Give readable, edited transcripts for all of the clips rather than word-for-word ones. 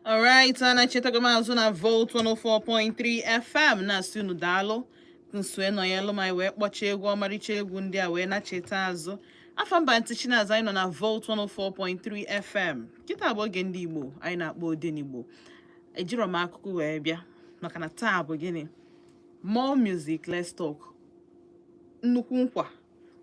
Alright, ana chetago m azụ na Volt 104.3 FM na-asị unu daalụ nsue nọnyelụ ma anyị wee kpọchie egwu, ọmarịcha egwu ndị a wee nacheta azụ. Afọ mba ntị Chinazụ, anyị nọ na Volt 104.3 FM. Kịta bụ oge ndị Igbo anyị na-akpọ Odenigbo. Ejiro m akụkọ wee bịa maka na taa bụ gịnị? More music, let's talk. Nnukwu nkwa,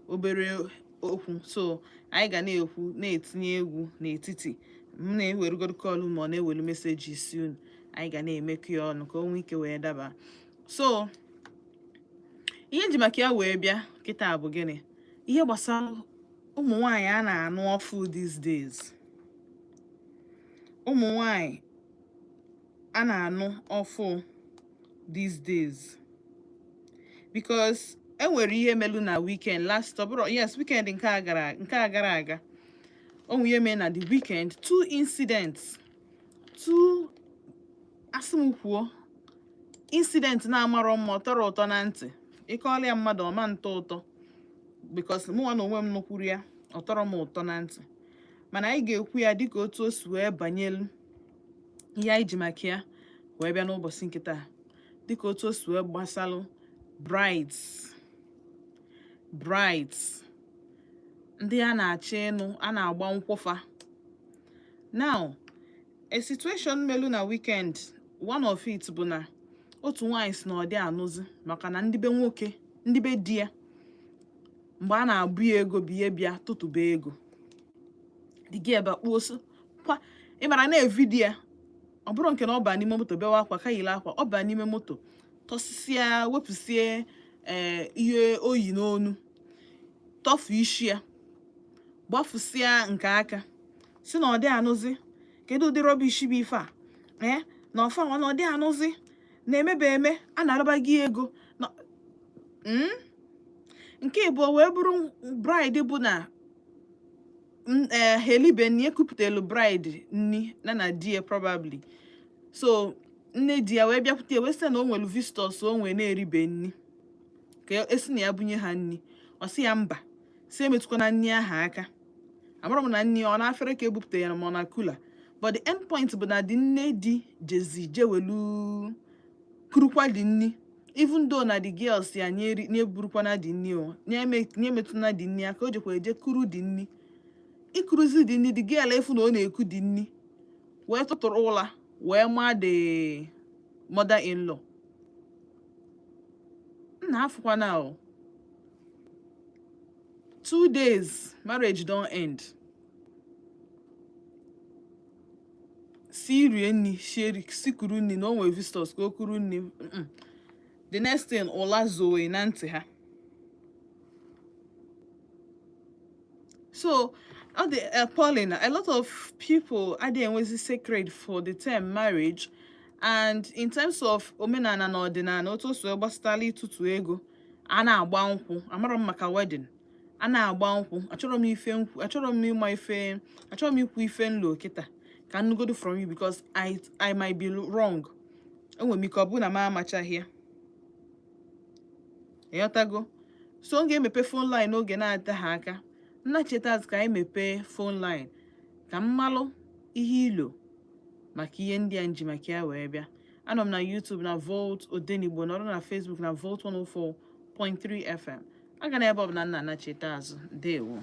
obere okwu. So anyị ga na-ekwu, na-etinye egwu n'etiti. M na-ewerugodo call ma ọ na-ewelu message isi unu, anyị ga na-emekọ ya ọnụ ka o nwee ike wee daba. So ihe nji maka ya wee bịa kịta bụ gịnị? Ihe gbasara ụmụ nwanyị a na-anụ ọfụ these days, ụmụ nwanyị a na-anụ ọfụ these days, because enwere ihe melu na weekend last, ọ bụrụ, yes, weekend nke a gara aga. O nwere ihe mee na the weekend, two incidents, two, asị m kwuo, incident na-amarọ mma, ọ tọrọ ụtọ na ntị. Ịkọọla ya mmadụ, ọma ntọ ụtọ, because mụnwa na onwe m nụkwuru ya, ọ tọrọ m ụtọ na ntị. Mana anyị ga-ekwu ya dịka otu o si wee banyelu ihe anyị ji maka ya wee bịa n'ụbọchị nke taa, dịka otu o si wee gbasalụ brides ndị a na-achọ ịnụ, a na-agba nkwụfa. Now, a situation melu na weekend, one of it bụ na otu nwaanyị si na ọ dị anụzi maka na ndị be nwoke, ndị be di ya, mgbe a na-abụ ya ego bụ ihe bịa tụtụba ego dị gị ebe kpuo kwa. Ị mara na evidi ya, ọ bụrụ nke na ọ baa n'ime moto bewa akwa ka yiri akwa, ọ baa n'ime moto tọsịsịa, wepụsie ee ihe oyi n'onu, tọfu isi ya, gbafusịa nke aka, si na ọ dị anụzi. Kedu ụdị rubbish bụ ife a? Ee, na ọfa nwa na ọ dị anụzi na-emebe eme a na-araba gị ego na Nke ịbụọ wee bụrụ bride bụ na ee, helibe nni ekupụtelu bride nni na di ya probably. So nne di ya wee bịakwute ya wee sị na o nwere visitors, o nwee na-eribe nni, ka esi na ya bunye ha nni. Ọ sị ya mba, si emetụkwana nni ahụ aka. Amara m na nni ọ na-afere ka ebupụta ya ma ọ na cooler, but the end point bụ na di nne di jezi jewelu kurukwa di nni, even though na the girls ya nye burukwana di nni, o nye emetụna di nni aka. O jekwa eje kuru di nni, ikuruzi di nni, the girl efu na ọ na-eku di nni wee tụtụrụ ụla wee maa the mother in law nna afụkwana o. 2 days, marriage don end. Si rie nni, si kuru nni na o nwere visitors ka o kuru nni. The next thing, ụla zowe na ntị ha. So ọ dị appalling. A lot of people adịghị enwezi sacred for the term marriage, and in terms of omenala na ọdịnala, otu o si wee gbasatala ịtụtụ ego a na-agba nkwụ. Amarọ m maka wedding a na-agba nkwụ. Achọrọ m ife nkwụ, achọrọ m ịma ife, achọrọ m ikwu ife nlo kịta ka nnugodo from you, because I might be wrong. Enwere m ike ọ bụ na m amachaghị ya, ịghọtago? So m ga-emepe phone line n'oge na-adịghị aka. Nna cheta ka anyị mepee phone line ka m malụ ihe ilo maka ihe ndị a nji maka ya wee bịa. Anọ m na YouTube na Volt Odenigbo, nọrọ na Facebook na Volt 104.3 FM. Aga na ebe ọ bụla nna anacheta azụ. Ndewo.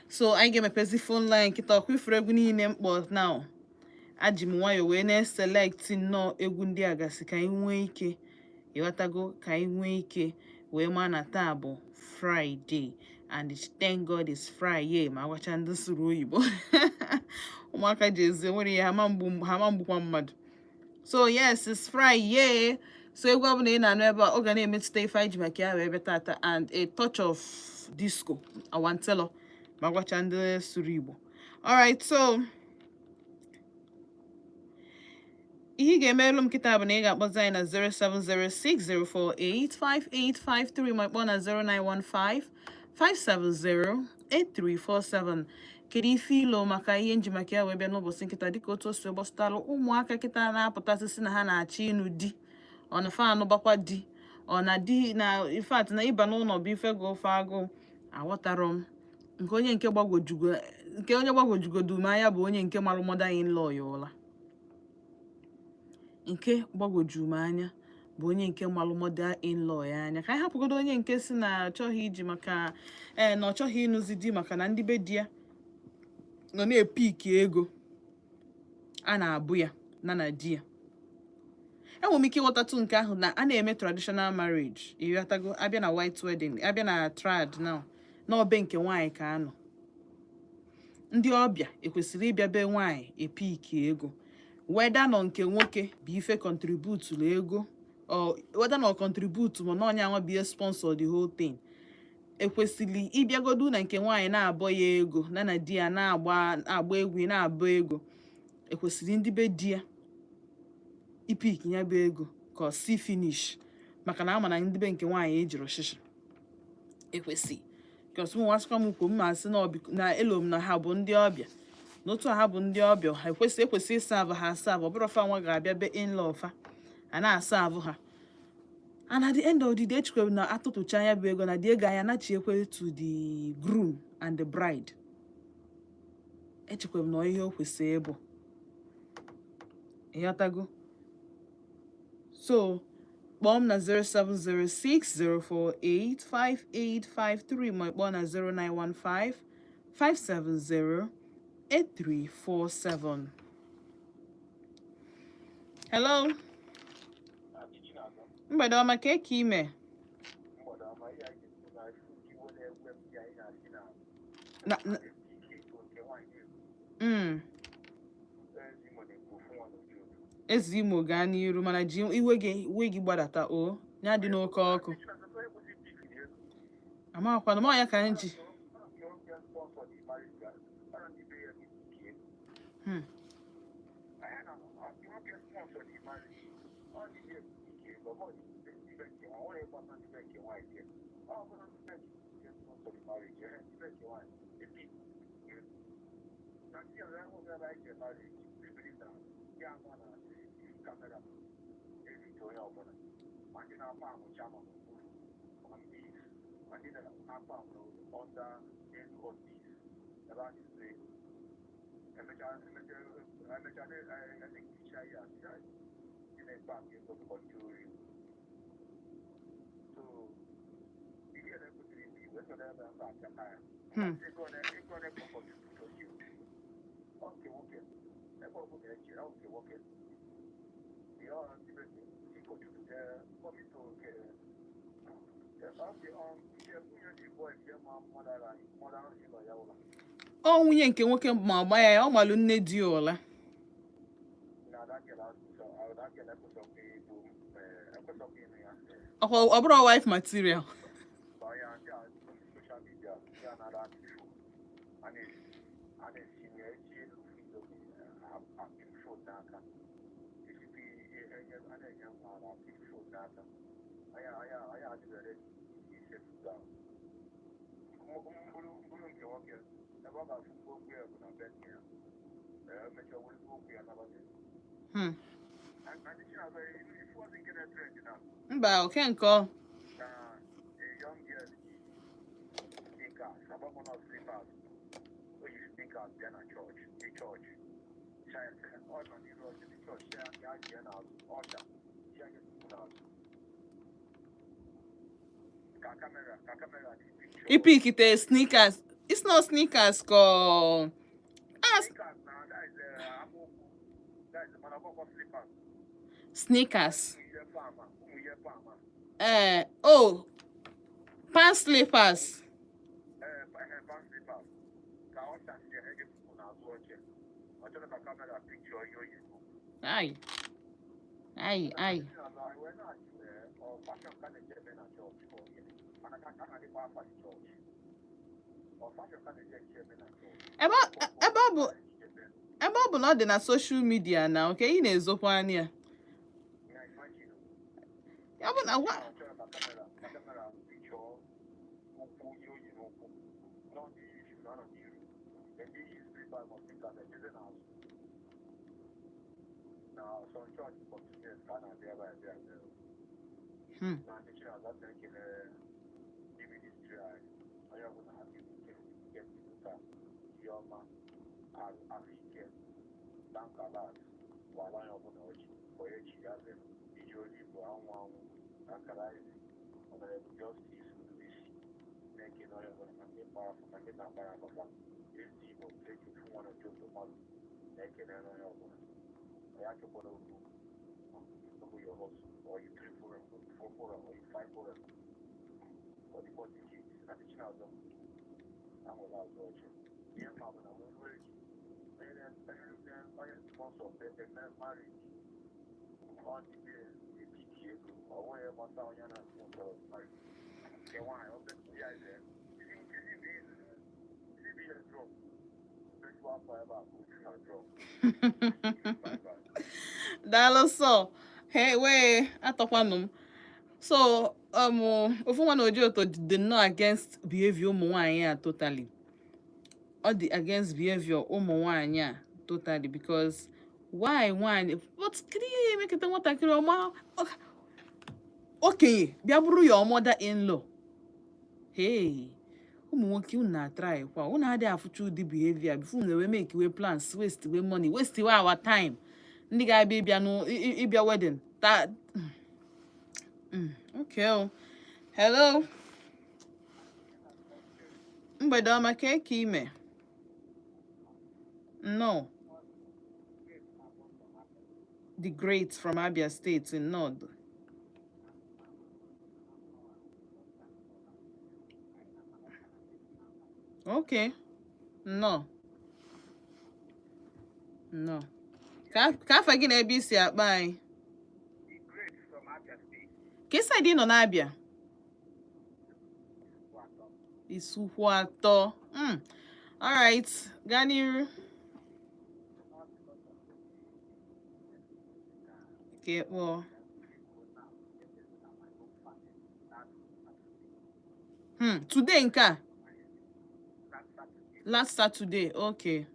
So anyị ga-emepezi phone line kịta. Ọkwa ifuru egwu niile mkpọ now, aji m nwayọ wee na-eselect nnọọ egwu ndị a gasị ka anyị nwee ike ịghọtago, ka anyị nwee ike wee maa na taa bụ Friday, and thank God it's Friday. Ma agwacha ndị sụrụ oyibo, ụmụaka ji ezi nwere ihe ha ma mgbu, ha ma mgbukwa mmadụ. So yes, it's Friday. So egwu ọbụla ị na-anụ ebe a, ọ ga na-emetụta ife anyị ji maka ya wee bịa tata, and a touch of disco awantelo, ma gwacha ndị sụrụ Igbo. Alright, so ihe ị ga-emerụ m kịta bụ na ị ga-akpọzi anyị na 07060485853, ma kpọọ na 0915 570 8347. Kedu ife ilo maka ihe nji maka ya wee bịa n'ụbọchị nkịta, dịka otu o si gbasatara ụmụaka kịta na-apụtasị sị na ha na-achọ ịnụ di, ọ na fa anụbakwa di, ọ na di na in fact na ịba n'ụlọ bụ ife gị ofe agụụ. Aghọtarọ m nke onye nke gbagwojugo, nke onye gbagwojugodu m anya bụ onye nke marụ mother in law ya ụla. Nke gbagwoju m anya bụ onye nke malụ mother in law ya anya. Ka anyị hapụgodo onye nke si na achọghị iji maka ee na ọ chọghị ịnụzi di, maka na ndị be di ya nọ na-epiki ego a na-abụ ya na di ya. Enwere m ike ịghọtatụ nke ahụ na a na-eme traditional marriage, ịghọtago, abịa na white wedding, abịa na trad now, n'ọbe nke nwaanyị ka anọ, ndị ọbịa ekwesịrị ịbịa be nwaanyị epiki ego, weda nọ nke nwoke bụ ife contributuru ego, or weda na ọ contribute, ma na ọnya nwa bụ ihe sponsor the whole thing. Ekwesịrị ịbịagodu na nke nwaanyị na-abọ ya ego na di ya na-agba agba egwu na-abọ ego. Ekwesịrị ndị be di ya ipik ya bụ ego ka ọ si finish, maka na ama na ndị be nke nwaanyị ejiri ọshịshị ekwesị because mụ nwasịkwa m kwuo m ma sị na na elo m na ha bụ ndị ọbịa, na otu a ha bụ ndị ọbịa, ha ekwesị ịsa avụ ha asa avụ. Ọ bụrụ fa nwa ga-abịa be in-law fa a na-asa avụ ha, and at the end of the day, echekwara m na atụtụcha ya bụ ego na the ego anya nachiekwe to the groom and the bride. Echekwara m na ihe o kwesịrị ịbụ, ịghọtago. So kpọọ m na 07060485853, ma kpọọ na 0915 570 8347. Hello, mgbede ọma. Ka eke ime Mgbede ọma. Ihe anyị ga-ekwu na iwe na-egwe m ya, anyị na-asị na na ike nke nwaanyị ezi Imo na-ekwu ofu nwa n'otu otu. Eze Imo, gaa n'iru, mana ji iwe gị, iwe gị gbadata o ya dị n'oke ọkụ. Amakwana m ọ ya ka anyị ji. Nke nwoke sponsor the marriage, ara ndị be ya ga-eke. Anyị na nke nwoke sponsor the marriage, ọ dị be ike, ọ bụ ndị be nke nwa nwere ịgbasa ndị be nke nwaanyị dị. Ọ bụrụ ndị be nke sponsor the marriage, ndị be nke nwaanyị epi na ndị ọzọ enweghị ebe anyị ji marriage bibiri na ya ama na CCTV camera ezite onye ọbụla, ma ndị na-akpa amụcha ma n'okpuru on this, ma ndị na-akpa amụ under elu on this ebe a na-ese emecha emecha emecha na-ehicha ya asị ndị na-ekpe akụ ego bụkwa ndị ori. So ihe na-ekwesịrị ime iwe so n'ebe a apịata ya. Ego na contribute you, ọ nke nwoke ebe ọ bụla echere ọ nke nwoke ihe ọ ndị be ndị contribute coming to nke ọ nke ọ nke nwunye dị boy nke ma mother in law ya ụlọ. Ọ nwunye nke nwoke ma agba ya, ya ọ malụ nne di ya ụla. Na that girl ekwesịghị ịbụ, ekwesịghị ịnụ ya. Ọkwa ọ bụrụ wife material. Ba ya ndị a social media ya nara ifo a na-esi na eji elu indomie apị phone n'aka ezigbo ihe a na-enye nwa ara apị phone n'aka anya anya anya adịghị ready isettle down. Mbụrụ mbụrụ nke nwoke ebe ọ ga-afụ okwu ya bụ na be nne ya, emechaa were okwu ya nabata. And Chinasa, ifu ọzọ nke na-trend na Mba, oke nke ọ na a young girl yi sneakers, agbakọ slippers, o yi sneakers bịa na chọọchị, dị chọọchị, ọ nọ n'iru ọchị dị chọọchị ya, ya jie n'azụ ọcha ya nye n'azụ ka camera dị picture. Ipikite sneakers. It's not sneakers ka ọ ah, Sneakers na that is akpụkpọ that is mana ọkpọkọ slippers. Sneakers. Ụmụ ihe palma, ụmụ ihe palma. Eh, oh, palm slippers. Ee, ihe palm slippers. Ka ọ chasị ya ege n'azụ oche. Ọ chọrọ ka camera picture ihe oyi n'ukwu. Ai ai ai. Wee na-ajụ, ọ fashion ka na-eje eme na chọọchị ka ọ gịnị? Mana ka na-adịkwa afa dị chọọchị. Ọ fashion ka na-eje eche eme na chọọchị. Ebe ọ bụ na ọ dị na social media na nke ị na-ezokwa anya ya. Ya imagine. Ya bụ na gwa Ọ chọrọ ka camera picture ụkwụ ihe oyi n'ụkwụ. Nọ ndị yi shoe na nọ n'iru. Ndị yi slippers ma sneakers ejeze n'azụ. Na some church for 2 years ka a na-abịa ebe a abịa abịa. Na ndị Chinazọ na-ekele ndị ministry anyị, onye ọbụla ha dị ike ike taa, ihe ọma, ahụike, bankalat wala onye ọbụla ọjị onye chi ya zere iji ozi bụ anwụ anwụ akara ezi Honorable Justice Ndubisi na-ekele onye ọbụla, ma ndị gbara afọ ma ndị na-agbara afafa ezi Igbo eji ofu nwa na otu mmadụ na-ekele onye ọbụla ya chọkwara okwu. Double your hustle, or you triple them, or you four them, or you five them, or the 4 digits. Na the Chinazọ, I'm allowed to watch it. Ihe mma bụ na wee ruo echi, onye sponsor eme marriage, ọ dị be epiki ego, ọ nweghị gbasa onye na sponsor marriage. Nke nwaanyị, ọ bụ ya eze, isi bụ ihe drop, spiritual afọ ebe a bụ isi na drop. Bye bye. Daalụ sọ. He wee atọkwanụ m. So ofu nwa na Ojoto dị nnọọ against behavior ụmụ nwaanyị a totally. Ọ dị against behavior ụmụ nwaanyị a totally, because why nwaanyị, but kedu ihe ya emekọta nwatakịrị ọma okenye bịa bụrụ your mother in law? Hey, ụmụ nwoke, unu na-atry kwa, unu adịghị afụcha ụdị behavior before unu wee make we plans, waste we money, waste we our time. Ndị ga-abịa ịbịa nụ ịbịa wedding ta. Okay o. Hello, mgbede ọma. Ka eke ime? Nnọọ. The Great from Abia State in North. Okay, nnọọ, nnọọ. Ka afa gị na ebe isi akpa anyị? The Great from Abia State. Ka side ị nọ n'Abia? Isukwu atọ. Alright, gaa n'iru ka ị kpọọ. Today nke a? Last Saturday, okay.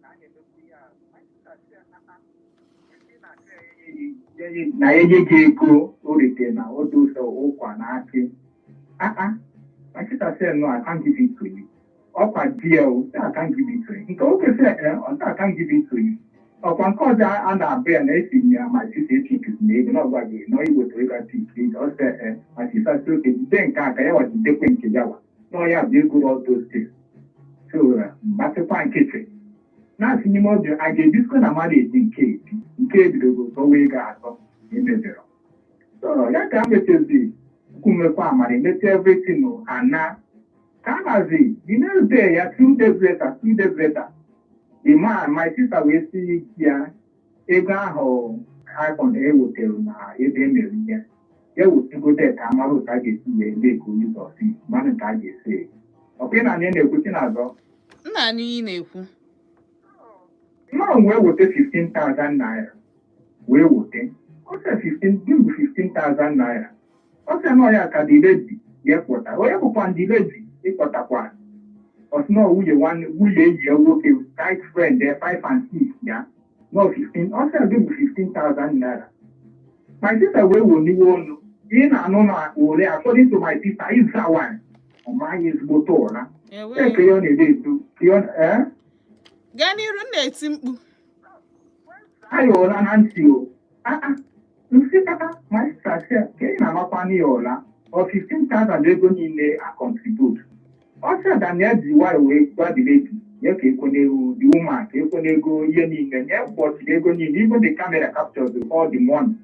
Na a na-emekwu ihe a. My sister sị ya, "Ah, ah, ị na-asị na ya enye gị ego o rete na ọdụ ụzọ ụkwa na akị." Ah ah, my sister said, "No, I can't give it to you." Ọkwa di ya o, say, "I can't give it to you." Nke nwoke sị, "Eh," ọ sị, "I can't give it to you." Ọkwa nke ọzọ a na-abụ ya na esi ya my sister epik na ego na ọgwa gị na iweta ego apik ego. Ọ sị, "Eh." My sister sị, "Okay, jide nke a ka ya wa jidekwe nke ya wa na ya bụ ego all those things." So mgbasịkwa nkịtị na-asị n'ime obi a ga-ebisikwa na marriage nke ebi nke ebidogo tọwa ego atọ emebere. So ya ka mechezi kwumekwa amara emete everything ana ka a nazi. The next day ya, 2 days later, 2 days later, the man, my sister wee sị ya ego ahụ iPhone ewetere na ebe emere ihe ya wetego ka amara otu a ga-esi wee mee ka onye ụzọ si mmanụ nke a ga-esi. Ọkwa ị na-anya na-ekwu, Chinazọ? Nna anyị, ị na-ekwu. Mmanụ wee weta 15,000 naira wee weta. Ọ sị 15 gị bụ 15,000 naira. Ọ sị na ya ka dị ready ya kpọta onye bụkwa ndị ready ịkpọtakwa. Ọ sị na nwunye nwanne, nwunye enyi ya nwoke, tight friend ya, 5 and 6 ya nọ 15. Ọ sị gị bụ 15,000 naira. My sister wee woniwe ọnụ ị na-anụ na ole. According to my sister, ịzawa ọ maghị ezigbote ụra. Ewe. Eke ya ọ na-ede etu ka ya ee. Gaa n'iru, m na-eti mkpu. Aya ụra na ntị o. Ah ah, nsị kata my sister sị ka ị na-amakwa ya ụra ọ 15,000 ego niile a contribute. Ọ sị Daniel ji nwayọ wee gwa the lady ya ka ekwe n'ego, the woman ka ekwe n'ego ihe niile nye kpọchiri ego niile. Even the camera captured all the money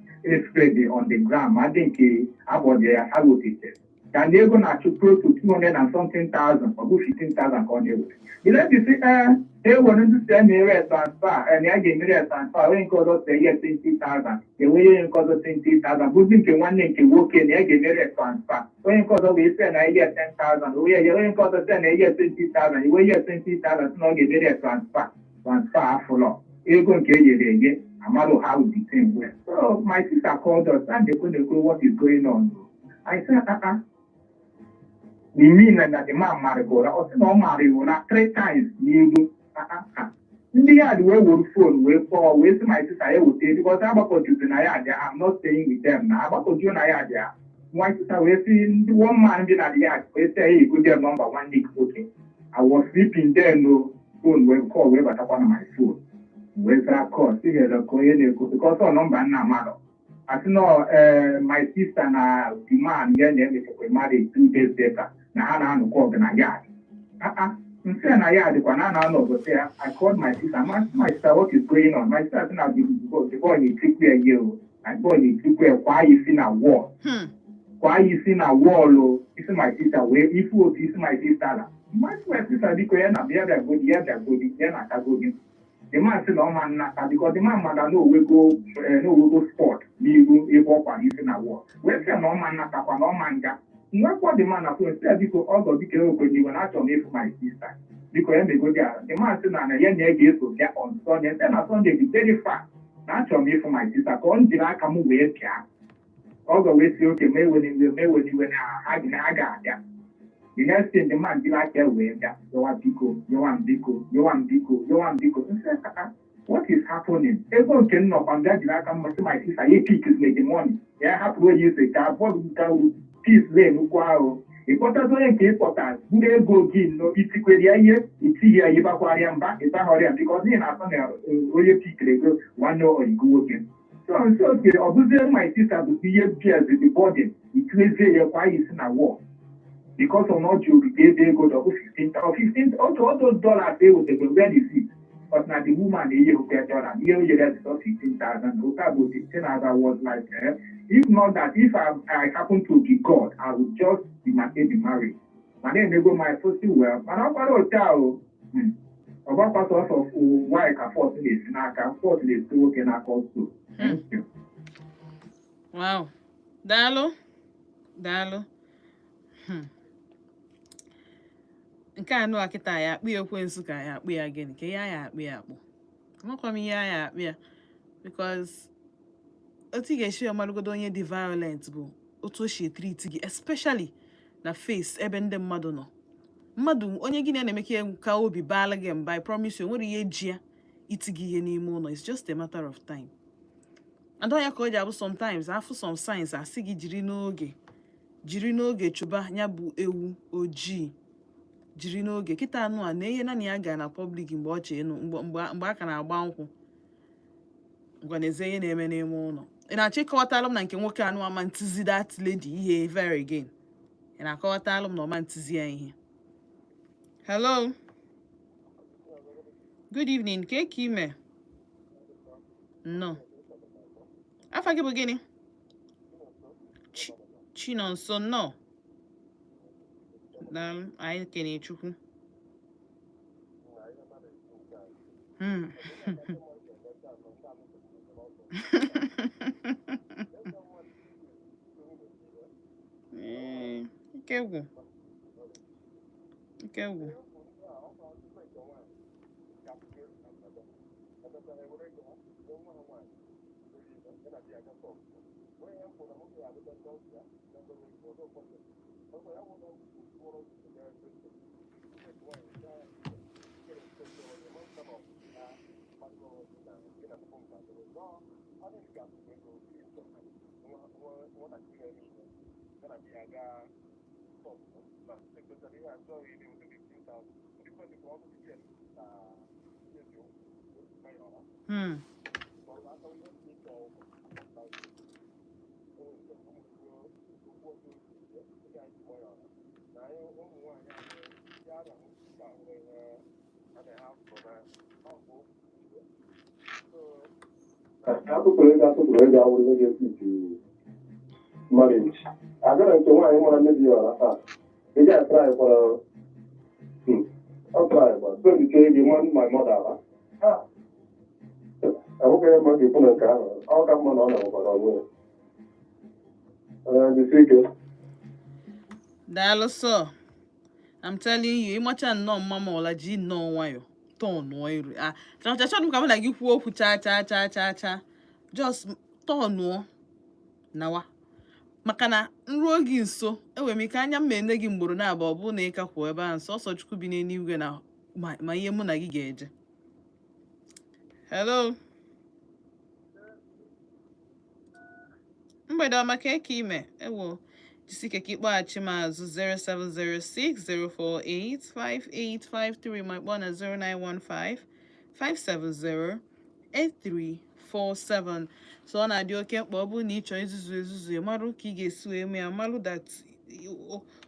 spread on the ground ma dị nke agbọjere ya ha wetete ka na ego na-achụ close to 200 and something thousand. Ọ bụ 15,000 ka ọ na-ewere. The lady sị ee, ewere ndị si na-ere transfer na ya ga-emere transfer. Onye nke ọzọ si ihe 20,000, enwe onye nke ọzọ 20,000 bụzi nke nwanne nke nwoke na ya ga-emere transfer. Onye nke ọzọ wee sị na ihe 10,000, onye ya onye nke ọzọ sị na ihe 20,000, iwe ihe 20,000 sị na ọ ga-emere transfer. Transfer afụlọ ego nke e nyere enye amarụ how the thing went. So my sister called us and ekwe what is going on. I said, "Ah ah, the mean na the man mara gị ụra." Ọ sị na ọ mara ya ụra three times n'ihu. Ah ah ah, ndị ya dị wee were phone wee kpọọ wee sị my sister ya weta because agbakọjuzi na ya dị. I'm not staying with them na agbakọjuo na ya dị. My sister wee sị ndị one man dị na the yard wee sị ya ego them number nwanne gị nwoke. I was sleeping then no phone wee call wee batakwa na my phone wee zara call sị hello, ka onye na-ekwu, because ọ number nna amarọ. Asị nọ ee, my sister na the man ya na-emechakwa marriage 2 days later na ha na-anọkwa ọgụ na yard. Ah ah, nsị na ya dịkwa na na-anọ ọgụ ya. I called my sister, my sister, what is going on? My sister sị na the boy na-etikwu ya ihe o, na the boy na-etikwu ya kwa ya isi na wall, kwa ya isi na wall o. Isi my sister wee ifu otu isi my sister la my sister biko ya na ya bịagodi, ya bịagodi, ya na-atagodi. The man sị na ọ ma nnata because the man mada na owego na owego spot n'ihu ebe ọ kwara isi na wall wee sị na ọ ma nnatakwa na ọ ma nga nwekwa. The man na phone sị ya biko ọgọ, biko ewekwe n'iwe na achọrọ m ịfụ my sister, biko ya megodi ala. The man sị na ya na ya ga-eso bịa on Sunday. Sị na Sunday dị very far, na achọrọ m ịfụ my sister ka ọ jiri aka m wee bịa. Ọgọ wee sị oke ma ewe n'iwe, ma ewe n'iwe na ha na ha ga-abịa. The next thing, the man jiri aka ya wee bịa yọwa biko, yọwa m biko, yọwa m biko, yọwa m biko. Nsị aka, what is happening? Ego nke m nọkwa mbịa jiri aka mmasị my sister ya pick the money ya hapụrụ onye ise ka bọọlụ ka peace lane ukwu ahụ ịkpọtazi onye nke ịkpọta buru ego gị nnọọ itikwere ya ihe itighi ya ịbakwara ya mba ịbaghọrọ ya because n'ihi na asọ na onye pikiri ego nwanne oyigo nwoke. So nso oke ọ bụzie my sister bụzi ihe bears the burden itiwezie ya kwa ya isi na wall because of not ji ogige ebe ego dị ọ bụ 15 or 15 otu all those dollars e wetegoro, where is it? But na the woman na-eyi hụkwa dollar ihe o nyere ya dị 15,000. Otu a bụ the thing. As I was like, eh, if not that if I happen to be God, I would just demarcate the marriage mana emego my first well. Mana ọkwara otu ahụ ọ gbakwa sọsọ nwaanyị ka fault na-esi n'aka, fault na-esi nwoke n'aka also. Thank you. Wow. Daalụ. Daalụ. Nke anụ a kịta ya akpụ ya ekwensu ka ya akpụ ya gịnị ka ya ya akpụ ya akpụ amakwa m ihe ya ya akpụ ya because otu ị ga-esi ọmarụgodo onye dị violent bụ otu o si etreat gị, especially na face ebe ndị mmadụ nọ. Mmadụ onye gị na ya na-eme ka ka obi baala gị mba, I promise you, o nwere ihe ji ya. Iti gị ihe n'ime ụlọ, it's just a matter of time. And ọ ya ka o ji abụ sometimes afụ some signs, asị gị jiri n'oge, jiri n'oge chụba ya bụ ewu ojii, jiri n'oge. Kịta anụ a na ihe naanị ya gara na public mgbe ọ chee ịnụ, mgbe a ka na-agba nkwụ. Ngwa, n'ezie, ihe na-eme n'ime ụlọ, ị na-achọ ịkọwatalụ m na nke nwoke anụ ama ntizi that lady ihe very again? Ị na-akọwatalụ m na ọma ntizi ya ihe? Hello, good evening. Ka eke ime? Nnọọ. Afa gị bụ gịnị? Chinonso, nnọọ. Daalụ, anyị kene Chukwu. Ee, ike gwụ, ike gwụ. Atụpụrụ ego, atụpụrụ ego awụrụ ihe ga-etiti marriage. Agara nke nwaanyị mara nne di ya ọra taa, ị ga-atry kwara, ọ try kwa spendike ego mmanụ my mother ala ahụghị ya ma ga-ekwu na nke ahụ ọ ka mma na ọ na-nwekwara onwe ya. Ee, jisie ike. Daalụ sọ. I'm telling you, ịmacha nnọọ mma ma ọla ji nnọọ nwayọ tọnụọ iru a chọrọ m ka mụ na gị kwuo okwu chaa chaa chaa chaa chaa. Just tọnụọ nawa, maka na nruo gị nso, enwere m ike anya m ene gị mgboro na-abụ. Ọ bụrụ na ị ka kwụ ebe ahụ, sọsọ Chukwu bi n'eluigwe na ma ihe mụ na gị ga-eje. Hello, mgbede ọma. Ka eke ime? Ewo, jisike ka ịkpọghachi m azụ 07060485853, ma kpọọ na 0915 570 8347. So ọ na-adị oke mkpa, ọ bụrụ na ị chọọ izuzu ezuzu, ị marụ ka ị ga-esi wee mee ya, marụ that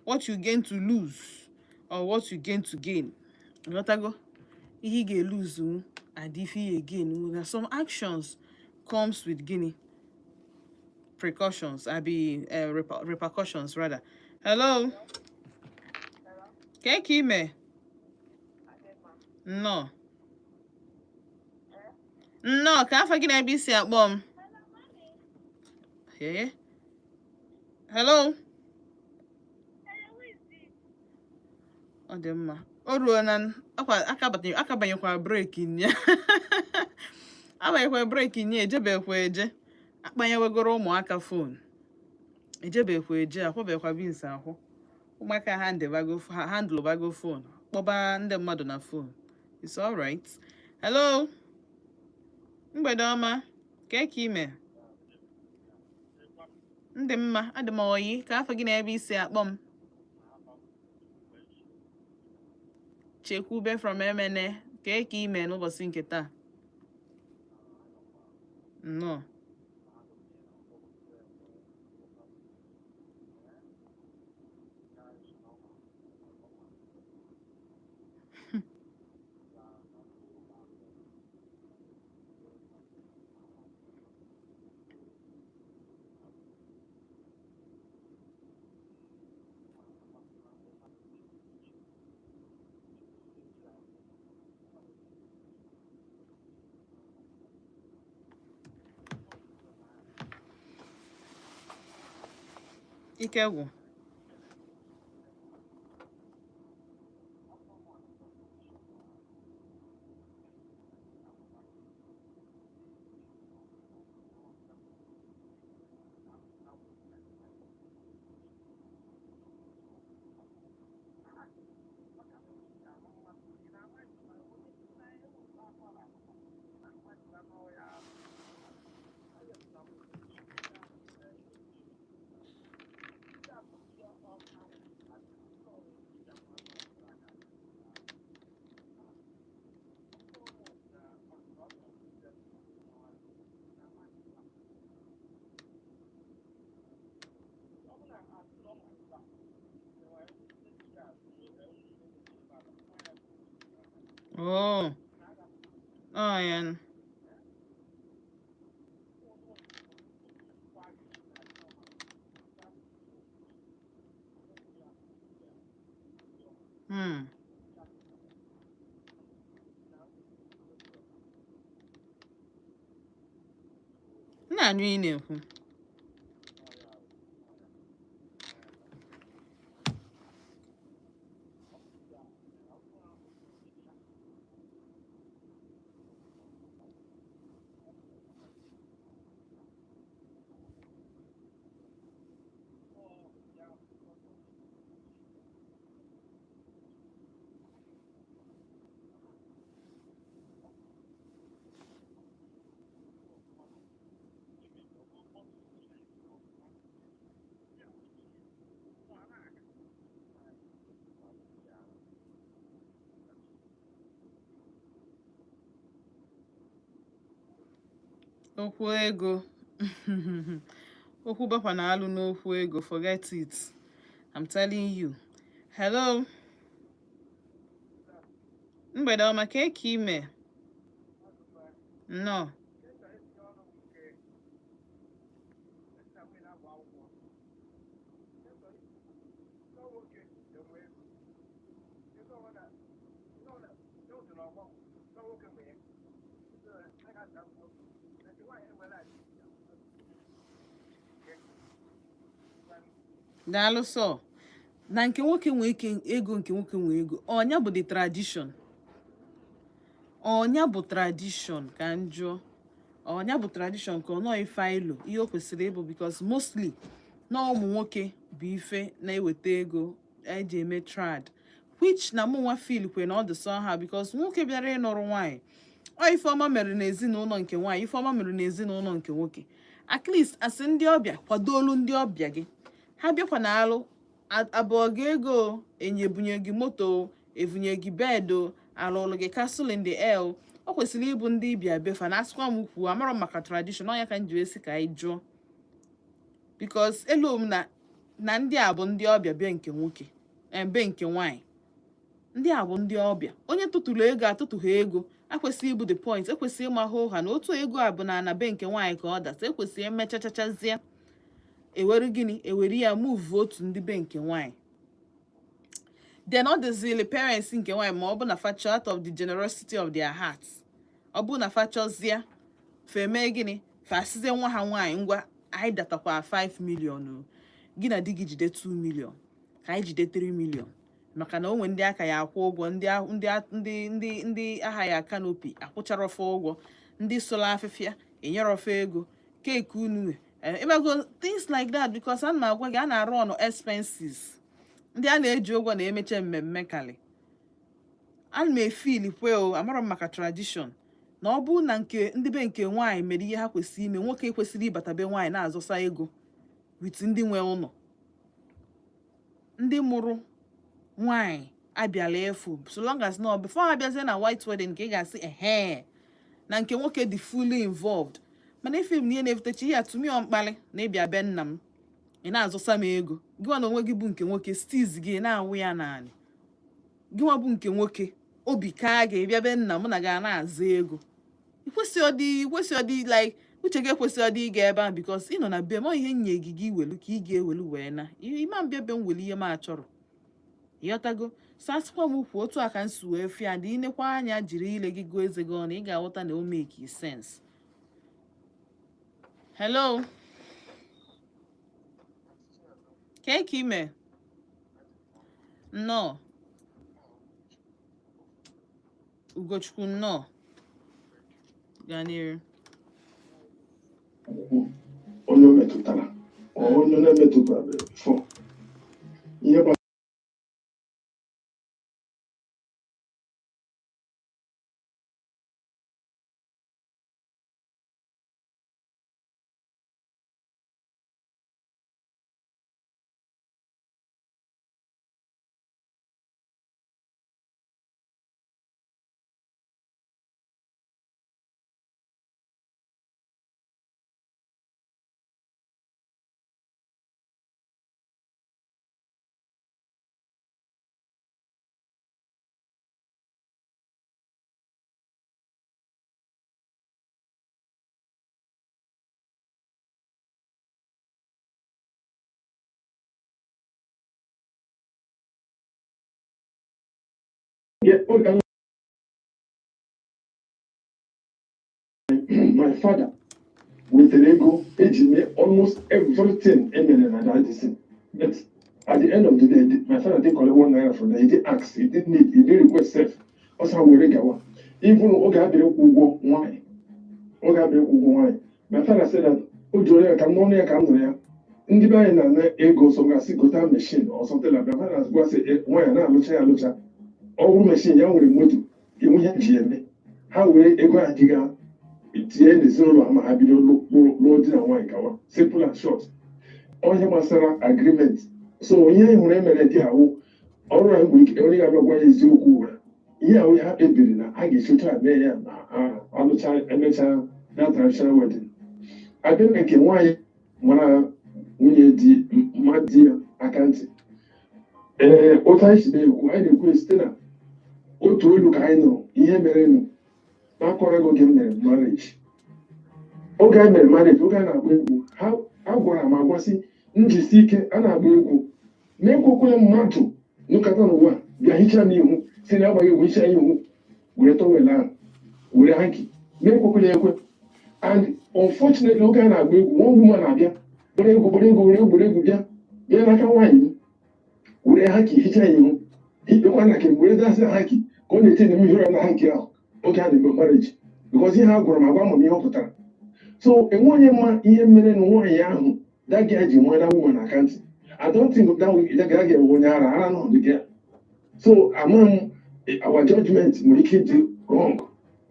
what you gain to lose or what you gain to gain. Ghọtago ihe ị ga-eluzu and ife ị ga-gain, na some actions comes with gịnị? Precautions, abi repercussions rather. Hello, ka ime? Nnọọ, nnọọ. Ka afọ gị na ebe isi akpọ m? Ee, hello. Ọ dị mma, o ruo na akwa aka banyekwara break nya, abanyekwara break nya, ejebekwa eje, akpanyewegoro ụmụaka phone, ejebekwa eje, akwọbekwa beans akwụ ụmụaka, handle bago phone, kpọba ndị mmadụ na phone. It's all right. Hello, mgbede ọma. Ka ka ime? Ndị mma, adị m oyi. Ka afọ gị na ebe isi akpọ m? Chekwube from Emene. Ka ka ime n'ụbọchị nke taa? Nnọọ. Ike gwụ. Oh, oh ya. M na-anụ ị na-ekwu. Okwu ego, okwu bakwa na alụ n'okwu ego, forget it, I'm telling you. Hello, mgbede ọma. Ka eke ime? Nnọọ. Daalụ. Sọ na nke nwoke nwee ike ego, nke nwoke nwee ego, ọnya bụ the tradition, ọnya bụ tradition. Ka m jụọ, ọnya bụ tradition ka ọ nọọ ife ilo ihe o kwesịrị ịbụ? Because mostly na ụmụ nwoke bụ ife na-eweta ego eji eme trad, which na mụ nwa feel kwe na ọ dị somehow, because nwoke bịara ịnụrụ nwaanyị, ọ ife ọma mere n'ezinụlọ nke nwaanyị, ife ọma mere n'ezinụlọ nke nwoke. At least asị ndị ọbịa, kwadoolu ndị ọbịa gị, ha bịakwa na alụ abụọ gị ego o, enyebunye gị moto o, evunye gị bed o, alụlụ gị castle in the air o. Ọ kwesịrị ịbụ ndị ịbịa befa na asịkwa m kwuo, amarọ m maka tradition. Ọ ya ka m ji esi ka anyị jụọ, because elu m na ndị a bụ ndị ọbịa be nke nwoke, be nke nwaanyị. Ndị a bụ ndị ọbịa. Onye tụtụrụ ego, atụtụghị ego, akwesịghị ịbụ the point. Ekwesịghị ịma hụ ha na otu ego a bụ na ana be nke nwaanyị ka ọ dasa. Ekwesịghị emechachachazie, ewere gịnị, ewere ya move otu ndị be nke nwaanyị. Then ọ dịzili parents nke nwaanyị, ma ọ bụ na fa chọọ, out of the generosity of their hearts, ọ bụ na fa chọzie, fa eme gịnị? Fa asịzie nwa ha nwaanyị, ngwa, anyị datakwa 5 million o, gị na di gị jide 2 million, ka anyị jide 3 million, maka na o nwe ndị aka ya akwụ ụgwọ, ndị ndị ndị ndị aha ya canopy akwụchara ofe ụgwọ, ndị sụrụ afịfịa enyere ofe ego keeki unu nwe, ịmago, things like that. Because ana m agwa gị, a na-arụ ọnụ expenses ndị a na-eji ụgwọ na-emeche mmemme kali. Ana m efeel kwe o, amarọ m maka tradition, na ọ bụrụ na nke ndị be nke nwaanyị mere ihe ha kwesịrị ime, nwoke kwesịrị ịbata be nwaanyị na-azọsa ego with ndị nwe ụlọ, ndị mụrụ nwaanyị abịala efu. So long as no before ha abịazie na white wedding, ka ị ga-asị ehe na nke nwoke dị fully involved. Mana ife m na ihe na-efutechi ihe atụmịọ mkpali na ịbịa be nna m, ị na-azụsa m ego, gị nwa na onwe gị bụ nke nwoke, steez gị na-awụ ya naanị gị nwa bụ nke nwoke, obi kaa gị bịa be nna m na ga na-aza ego. Ikwesị ọdị like uche gị ekwesị ọdị ịga ebe ahụ, because ị nọ na be m. Ọ ihe nye gị, gị welu ka ị ga-ewelu wee na ịma mbịa be m welu ihe m achọrọ, ịghọtago? So asịkwa m kwuo, otu a ka m si wee fịa dị. Inekwa anya, jiri ile gị gụọ eze gị ọnụ, ị ga-aghọta na o make sense. Hello, ka ka ime? Nnọọ, Ugochukwu, nnọọ, gaa n'iru. Onye o metụtara, ọ onye na-emetụtara fọ ihe. Oge my father wetara ego eji mee almost everything emere na that thing. But at the end of the day, my father didn't collect 1 naira from them. He didn't ask, he didn't need, he didn't request sef. Ọ sị ha were gawa. Even oge a bịara ịkwụ ụgwọ nwaanyị, oge a bịara ịkwụ ụgwọ nwaanyị, my father said that o jụrụ ya ka m n'ọnụ ya ka m nụrụ ya. Ndị be anyị na-ana ego, so gasị gota machine or something like that. My father gwa sị nwaanyị na-alụcha ya alụcha. Ọ bụrụ machine ya nwere moto, enwe ihe ji eme. Ha were ego ahụ jiga tinye n'ezinụlọ ha ma ha bido lụọ di na nwaanyị gawa. Simple and short. Ọ ihe gbasara agreement. So ihe anyị hụrụ emere dị awụ ọrụ a nwere ike onye ga-abịa gwa ya eziokwu ụra. Ihe ahụ ha kpebiri na a ga-esi otu a mee ya na ha alụcha emechaa na traditional wedding. Abịa na nke nwaanyị mara nwunye di mma di ya aka ntị. Ee, otu anyị si na-ekwu, anyị na-ekwu site na otu olu ka anyị nụrụ ihe merenụ na-akọrọ gị. Oge m mere marriage, oge anyị mere marriage, oge a na-agba egwu, ha a gwara m agwasị njisi ike a na-agba egwu na-ekwekwere mmadụ nụkọta n'ụwa bịa hichaa m ihu, si na agbaghị egwu, hichaa ihu, were towel ahụ, were hanky, na-ekwekwere ekwe. And unfortunately, oge a na-agba egwu, one woman na-abịa were egwu, were egwu, were egwu, were egwu, bịa bịa n'aka nwaanyị m, were hanky hichaa ya ihu, ikpekwa na nke were dasị hanky ka ọ na-ete na mmiri na hanky ahụ oge a na-eme marriage, because ihe a gwara m agwa m ihe ọ pụtara. So enwe onye mma ihe mere na nwaanyị ahụ that guy ji nwa that woman aka ntị. I don't think that guy ga-enwe onye ara ara nọ the girl. So ama m, our judgment nwere ike ịdị wrong.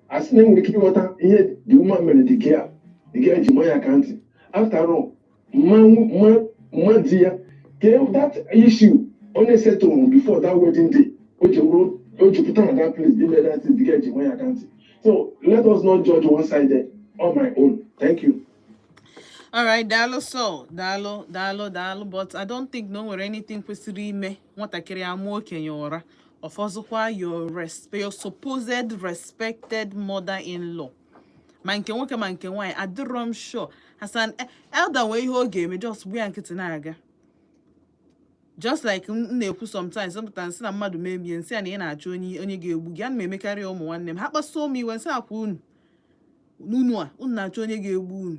Asị na enwere ike ịghọta ihe the woman mere the girl, the girl ji nwa ya aka ntị. After all, mma di ya ke that issue onye settle before that wedding day o ji wụrụ o ji pụta na that place ime that thing the girl ji nwa ya aka ntị. So let us not judge one sided on my own. Thank you. All right, daalụ. So daalụ, daalụ, daalụ. But I don't think na o nwere anything kwesịrị ime nwatakịrị amụọ okenye ụra, ọfọzụkwa your supposed respected mother-in-law. Ma nke nwoke ma nke nwaanyị, adịrọ m sure Hasan elder nwee ihe ọ ga-eme, just gbu ya nkịtị na-aga. Just like m na-ekwu sometimes sị na mmadụ mee nsị a na ị na-achọ onye ga-egbu gị. Ana m emekarị ụmụ nwanne m, ha kpasuo m iwe, nsị akwa unu n'unu a unu na-achọ onye ga-egbu unu.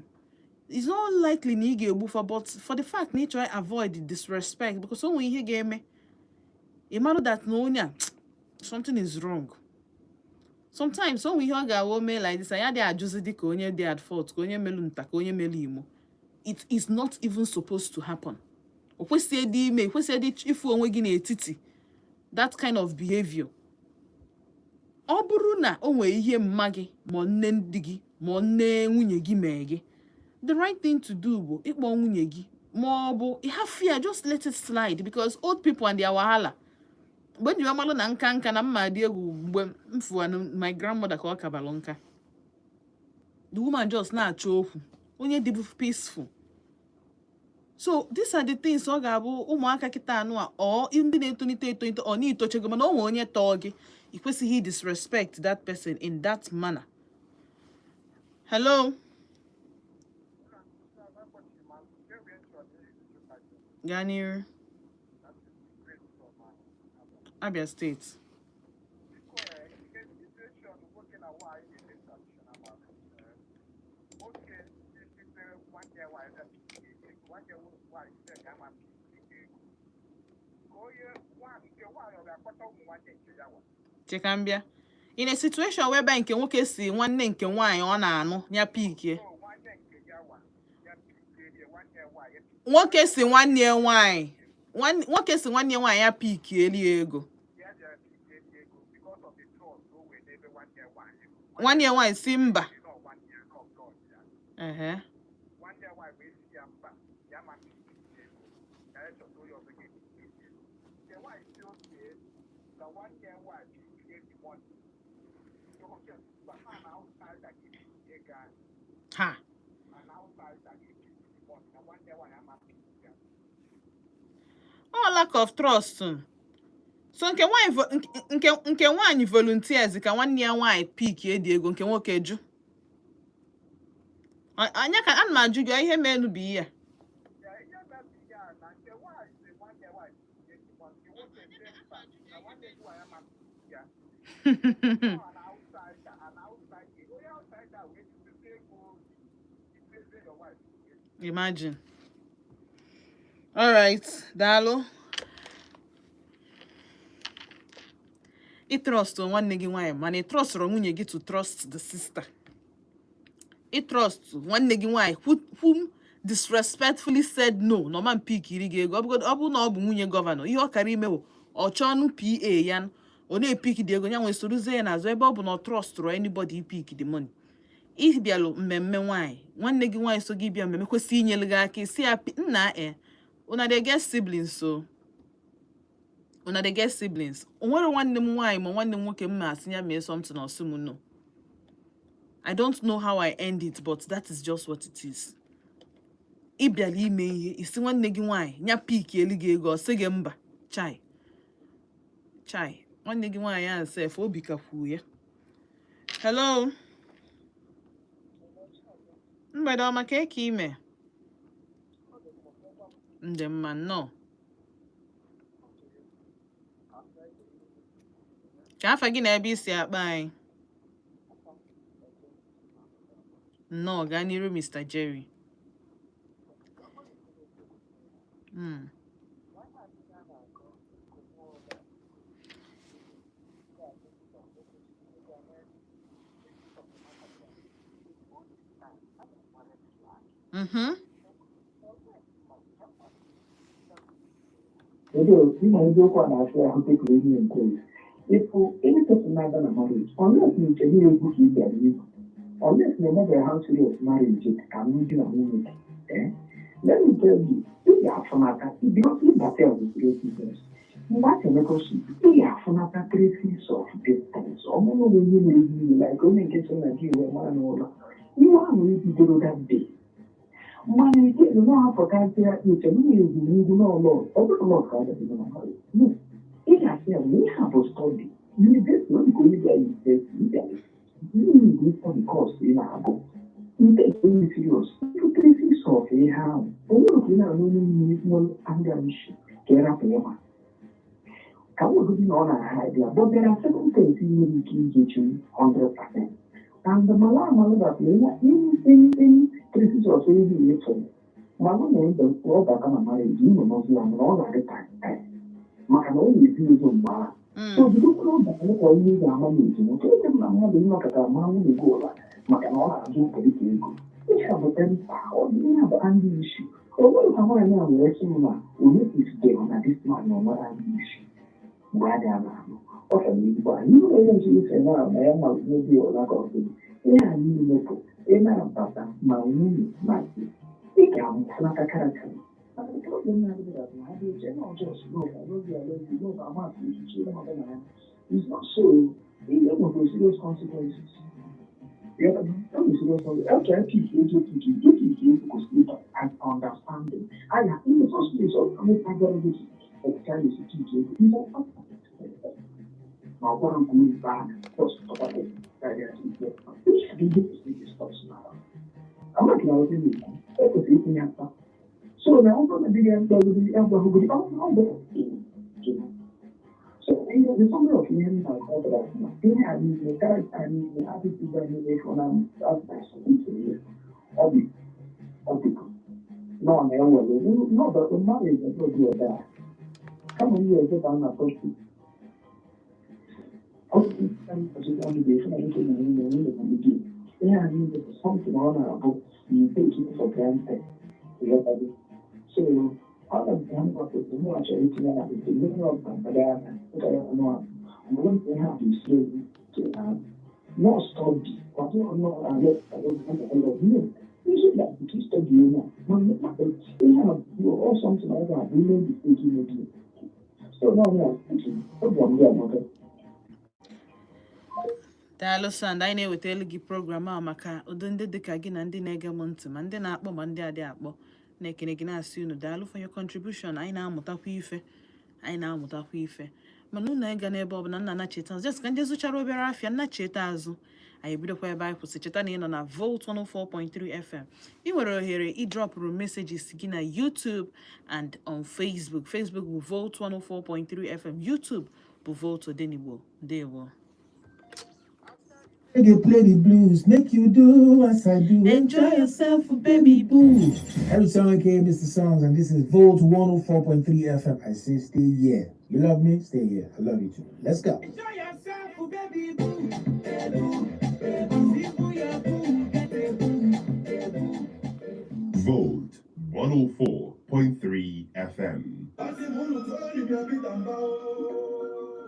It's not likely na ị ga-egbu for, but for the fact na ị chọrọ avoid the disrespect, because o nwere ihe ga-eme ị marụ that na onye a, something is wrong. Sometimes o nwere ihe ọ ga-awụ o mee like this, anyị adịghị ajụzi dị ka onye dị at fault, ka onye melu nta, ka onye melu imo. It is not even supposed to happen. O kwesịghị ịdị ime, kwesịghị ịdị ịfụ onwe gị n'etiti that kind of behavior. Ọ bụrụ na o nwere ihe mma gị ma nne di gị ma nne nwunye gị mee gị, the right thing to do bụ ịkpọ nwunye gị ma ọ bụ ịhafụ ya, just let it slide, because old people and their wahala. Mgbe m ji amalụ na nka nka na mma dị egwu, mgbe m fụwa my grandmother ka ọ kabalụ nka, the woman just na-achọ okwu, onye dịbụ peaceful. So these are the things ọ ga-abụ ụmụaka kịta anụ a, ọ ndị na-etolite etolite, ọ na-etochego, mana o nwere onye tọọ gị, ị kwesịghị disrespect that person in that manner. Hello. Gaa n'iru. Abia State. Nwoke na nwaanyị na-eme traditional marriage, nwoke sitere nwanne nwaanyị, nwanne nwaanyị site ka ama ego ka onye nke nwaanyị ọ ga-akpọta ụmụ nwanne nke ya nwa. Cheka m bịa. In a situation whereby nke nwoke si nwanne nke nwaanyị ọ na-anụ ya pikie. So nwanne nke ya nwa ya pikie nwanne nwaanyị. Nwoke si nwanne ya nwaanyị, nwoke si nwanne ya nwaanyị ya pikieli ya ego. Ya bịara pikie ego because of the trust o wee n'ebe nwanne nwaanyị nọ. Nwanne ya nwaanyị si mba. Nọ nwanne ya nọ blood ya. Ehe. Nwanne ya nwaanyị wee si ya mba, ya ma pikie ego ya, ya chọta onye ọzọ ga-epikie ego. Nke nwaanyị si oke na nwanne ya nwaanyị pikie the money. So okay, but ha na outsider ga-epikie ego ahụ. Ha. Na outsider ga-epikie the money na nwanne ya nwaanyị ama pikie ya. Ọ lack of trust. So nke nwaanyị nke nwaanyị volunteers ka nwanne ya nwaanyị pikie dị ego, nke nwoke jụ. Anya ka ana m ajụ gị ihe menu bụ ihe a. Ya ihe mere ya na nke nwaanyị si nwanne ya nwaanyị pikie the money, nke nwoke si mba, na nwanne ya nwaanyị ama pikie ya. An outsider, an outsider, onye outsider wee jizie ego jizie your wife. Imagine. All right, daalụ. Ị trust nwanne gị nwaanyị, mana ị trustụrụ nwunye gị to trust the sister. Ị trust nwanne gị nwaanyị whom disrespectfully said no na ọma pick iri gị ego. Ọ bụrụ na ọ bụ nwunye governor, ihe ọ kara ime bụ ọ chọọ ọnụ PA ya, ọ na-epick dị ego ya, nwee sorozie ya n'azụ, ebe ọ bụ na ọ trustụrụ anybody ipick the money. Ị bịalụ mmemme nwaanyị, nwanne gị nwaanyị so gị bịa mmemme, kwesị inyelu gị aka, isi ya nna e, una dey get siblings, so una dey get siblings. O nwere nwanne m nwaanyị ma nwanne m nwoke m ma asị ya mee something, ọsị m no. I don't know how I end it, but that is just what it is. Ị bịara ime ihe, isi nwanne gị nwaanyị nya pick elu gị ego, ọ sị gị mba. Chai chai, nwanne gị nwaanyị ahụ sef, obi ka kwuo ya. Hello, mgbede ọma. Ka eke ime ndị mma, nnọọ. Ka afa gị na ebe isi akpa anyị? Nnọọ, gaa n'iru, Mr. Jerry. Although, ịma eziokwu a na-afịa ahụ tekiri ihe nke ịfụ any person na-aga na marriage, unless na uche niile egwu ka ị bịara igwu, unless na emebeghị how serious marriage dị ka alụmdi na nwunye dị. Eh? Let me tell you, ị ga-afụnata because ịbata ya bụ serious business. Mgbe a na-emekọship, ị ga-afụnata traces of distance. Ọ bụrụ na onye na-ehi iwe, like onye nke so na di iwe mara n'ụlọ iwe ahụ ebidoro that day, mana again na-apụtazịa uche m na-egwu n'ugwu n'ọlọ, ọ bụrụ lọd ka a ga-ebido na marriage. No, ị ga-asị ya na ihe a bụ study university, ọ dịka onye bịa university, ị bịara you study course ị na-agụ, you take it very serious. Ịfụ traces of ihe ahụ, o nwere ka ị na-anụ onye mmiri nwere anger issue ka ị rapụ ya ma ka m wegodi na ọ na-ahide ya, but there are certain things ị nwere ike igechi 100% and mala amala that na in traces of ihe ị chọrọ mana na ebe ọ bata na marriage ị nọ n'ọzọ ya, mana ọ ga-adị time maka na ọ na-ezi ụzọ mgbe ahụ. So bidokwa oge anyị ka ihe ị ga-ama n'eji nke dị na mmadụ ịnọkọta ma nwunye gị ụla maka na ọ na-azụ ụkọrịta ego. Ihe a bụ temper, ọ dị ihe a bụ anger issue. O nwere ka nwaanyị a wee sị m na onye isite na this man na onwere anger issue mgbe a dị na-alụ ọ fọrọ ezigbo anyị ihe onye nche ife na na ya ma n'obi ụla ka ọ dị. Ihe a niile bụ ị na-abata ma nwunye ma di, ị ga-amụtanata character. Mana the problem na-adịghị that na ha dị eche na ọjọọ si love, I love you, I love you, love ama atụ echiche na ọbụla ya. It's not so. Ihe nwere serious consequences. Yeah, that is serious consequences. Okay, pick ego, pick ego, pick ego kwesịrị ịba and understanding. Aya, in the first place, ọ bụ agwara gị ọpụta ya esi pick ego. Ihe ọ ma ọ gwara gị uru baa first tọba karịa ike. Ihe bụ ihe kwesịrị discuss na amaghị na ọdị na-ekwu ekwesịrị itinye aka. So na ọ bụrụ na di gị agwagodi agwagodi ọ bụ. So ihe the summary of ihe m na-akọ na ihe a niile, character a niile, attitude a niile, ịfụnanya advice ya, ọ dị ọ dịkọ nọ na-ewere n'ọdụ marriage ọbụla dị ebe a kama ihe ọzọ ka m na-akọsi ọtụtụ ọtụtụ ọnụ bụ efu na nwoke na nwunye, nwunye na di. Ihe a niile bụ something ọ na-abụ you take it for granted. Ịghọtago? So ọ na m gwapụta mụ achọrọ itinye na nke ndị ọbụla gbado aka nke ya ọnụ a mgbe m ihe a bụ isi egwu ke na not study ọ dịghị ọnụ alụ alụ alụ no isi na nke study onye a ma ihe a bụ ọ something ọ ga-abụ ime mistake ime gị. So no ya program gị amaka. Daalụ sand. Anyị na-ewetara gị program a maka ụdị ndị dịka gị na ndị na-ege m ntị, ma ndị na-akpọ ma ndị adị akpọ. Na-ekene gị, na-asị unu daalụ for your contribution. Anyị na-amụtakwa ife, anyị na-amụtakwa ife, mana unu ịga n'ebe ọbụla nna nacheta azụ. Just ka ndị zụchara obere afịa nnacheta azụ, anyị ebidokwa ebe anyị kwụsị. Cheta na ị nọ na Volt 104.3 FM. Ị nwere ohere ịdropụrụ messages gị na YouTube and on Facebook. Facebook bụ Volt 104.3 FM, YouTube bụ Volt Odenigbo. Ndewo. They play the blues, make you do as I do. Enjoy yourself, baby boo. Every song aka Mr. Songs, and this is Volt 104.3 FM. I say stay here. You love me? Stay here. I love you too. Let's go. Enjoy yourself, baby boo. Baby boo, your boo, get a boo, a boo. Volt 104.3 FM.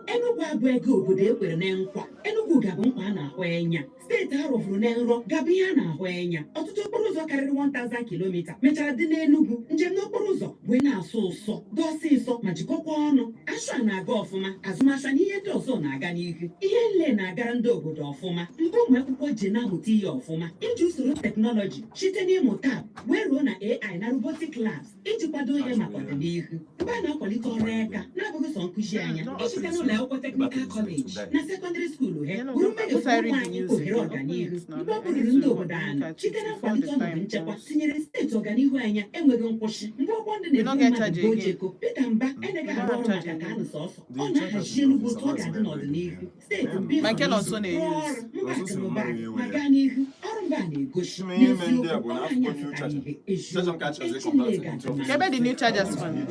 Enugu abụ ego obodo ekwere na nkwa. Enugu ga-abụ nkwa a na-ahụ enya. Steeti a rụfuru na nrọ gabụ ihe a na-ahụ enya. Ọtụtụ okporo ụzọ karịrị 1000 kilomita mechara dị n'Enugu. Njem n'okporo ụzọ wee na-asụ ụsọ dị ọsịsọ ma jikọkwa ọnụ. Ashọ na-aga ọfụma, azụmahịa na ihe ndị ọzọ na-aga n'ihu. Ihe nle na-agara ndị obodo ọfụma. Mgbe ụmụ akwụkwọ ji na-amụta ihe ọfụma iji usoro teknọlọji site n'ịmụ tab wee ruo na AI na robotic labs iji kwado ihe maka ọdịnihu. Mgbe a na-akwalite ọrụ eka na-abụghị sọ nkụzi anya site n'ụlọ akwụkwọ technical college na secondary school he bụrụ mmeghepụ ụmụ anyị ohere ọganihu. Mgbe ọ bụrụrụ ndị obodo anyị site na nkwalite ọnọdụ nchekwa tinyere steeti ọganihu anya enweghị nkwụsị. Mgbe ọgbọ ndị na-ebu mmadụ bụ ojeko Peter Mba eneghị arụ ọrụ maka ka anụ sọsọ ọ na-ahazi Enugu otu ọ ga-adị n'ọdịnihu steeti mba Michael Onso rụọ na-use. Ọrụ mba akụnụba ma gaa n'ihu ọrụ mba na-egosi n'eziokwu ọrụ anyị afụtara ihe eziokwu echi ga-adị mma. Kebe the new chargers one.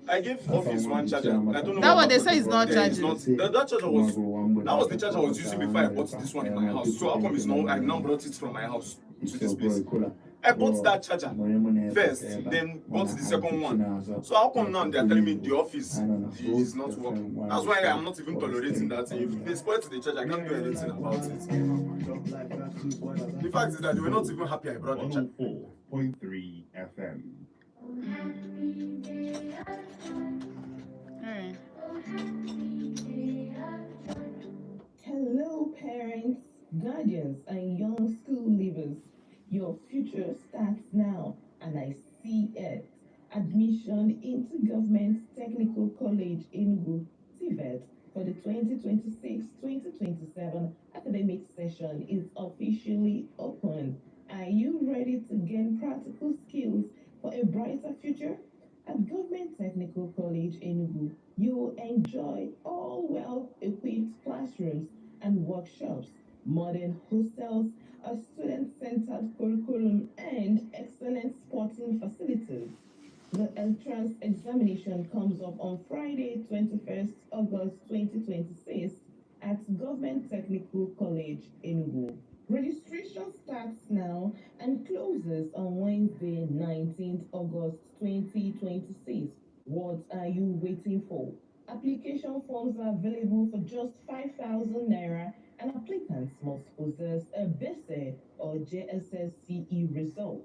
I gave office one charger. I don't know That what one they say is not Yeah, it's charging. not. That charger was that was the charger I was using before I bought this one in my house. So how come it's not? I've now brought it from my house to this place. I bought that charger first, then bought the second one. So how come now they are telling me the office is not working? That's why I'm not even tolerating that. If they spoil the charger, I can't do anything about it. The fact is that they were not even happy I brought the charger. 104.3 FM. Alright. Hello, parents, guardians, and young school leavers. Your future starts now, and I see it. Admission into Government Technical College Enugu, TVET, for the 2026-2027 academic session is officially open. Are you ready to gain practical skills for a brighter future? At Government Technical College Enugu, you will enjoy all well-equipped classrooms and workshops, modern hostels, a student-centered curriculum, and excellent sporting facilities. The entrance examination comes up on Friday, 21st August 2026 at Government Technical College, Enugu. Registration starts now and closes on Wednesday, 19th August 2026. What are you waiting for? Application forms are available for just 5,000 naira and applicants must possess a BECE or JSSCE result.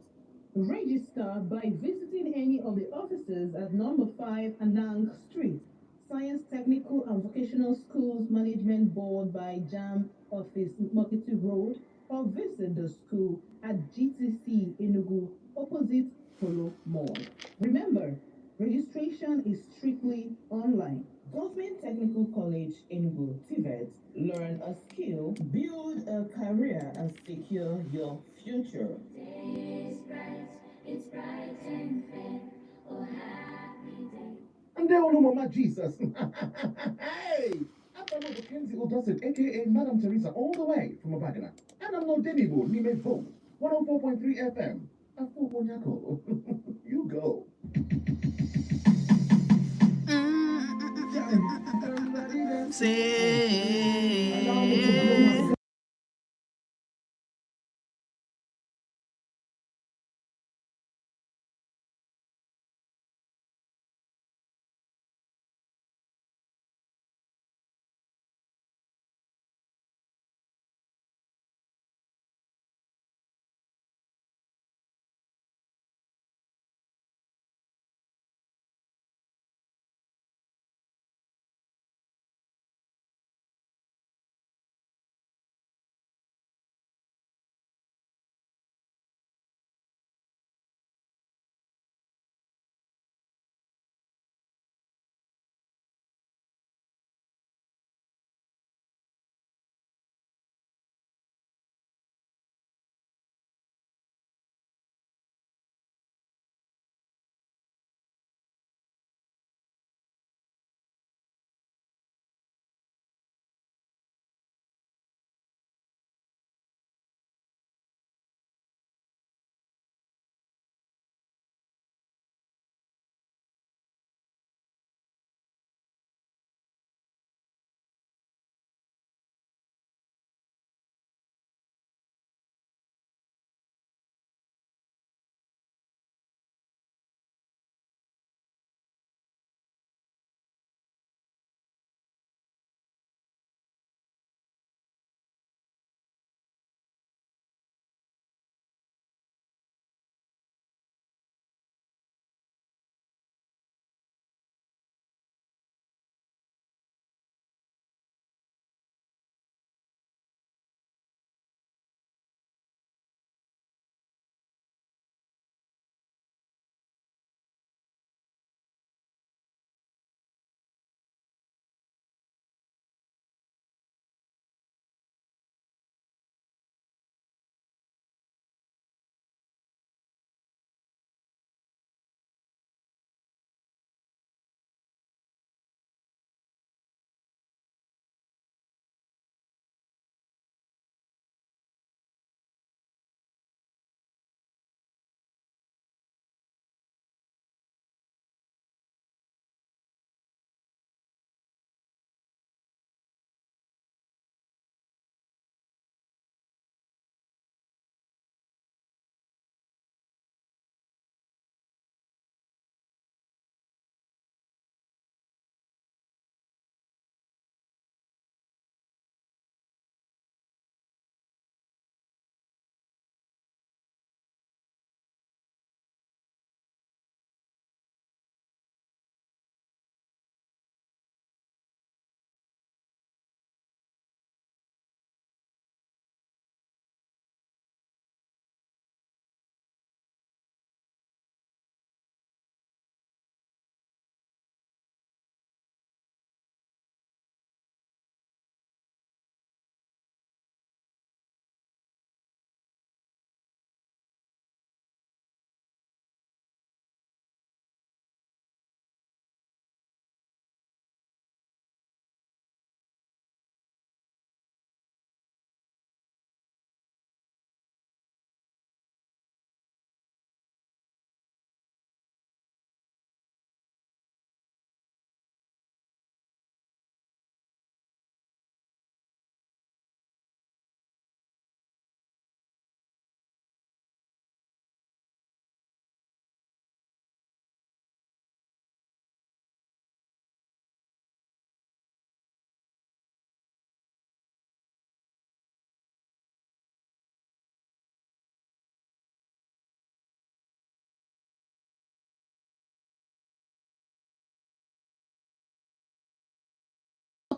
Register by visiting any of the offices at number 5 Anang Street, Science Technical and Vocational Schools Management Board by JAM Office, Mokiti Road, or visit the school at GTC Enugu, opposite Polo Mall. Remember, registration is strictly online. Government Technical College Enugu, TVET. Learn a skill, build a career, and secure your future. Day is bright, it's bright and fair. Oh, happy day. Ndị ọrụ Mama Jesus. Hey! After Kenzie Odosit, aka Madam Teresa, all the way from Abagana. And I'm no Denibo, Nime Vote, 104.3 FM. Afọ Onyako. You go. Say.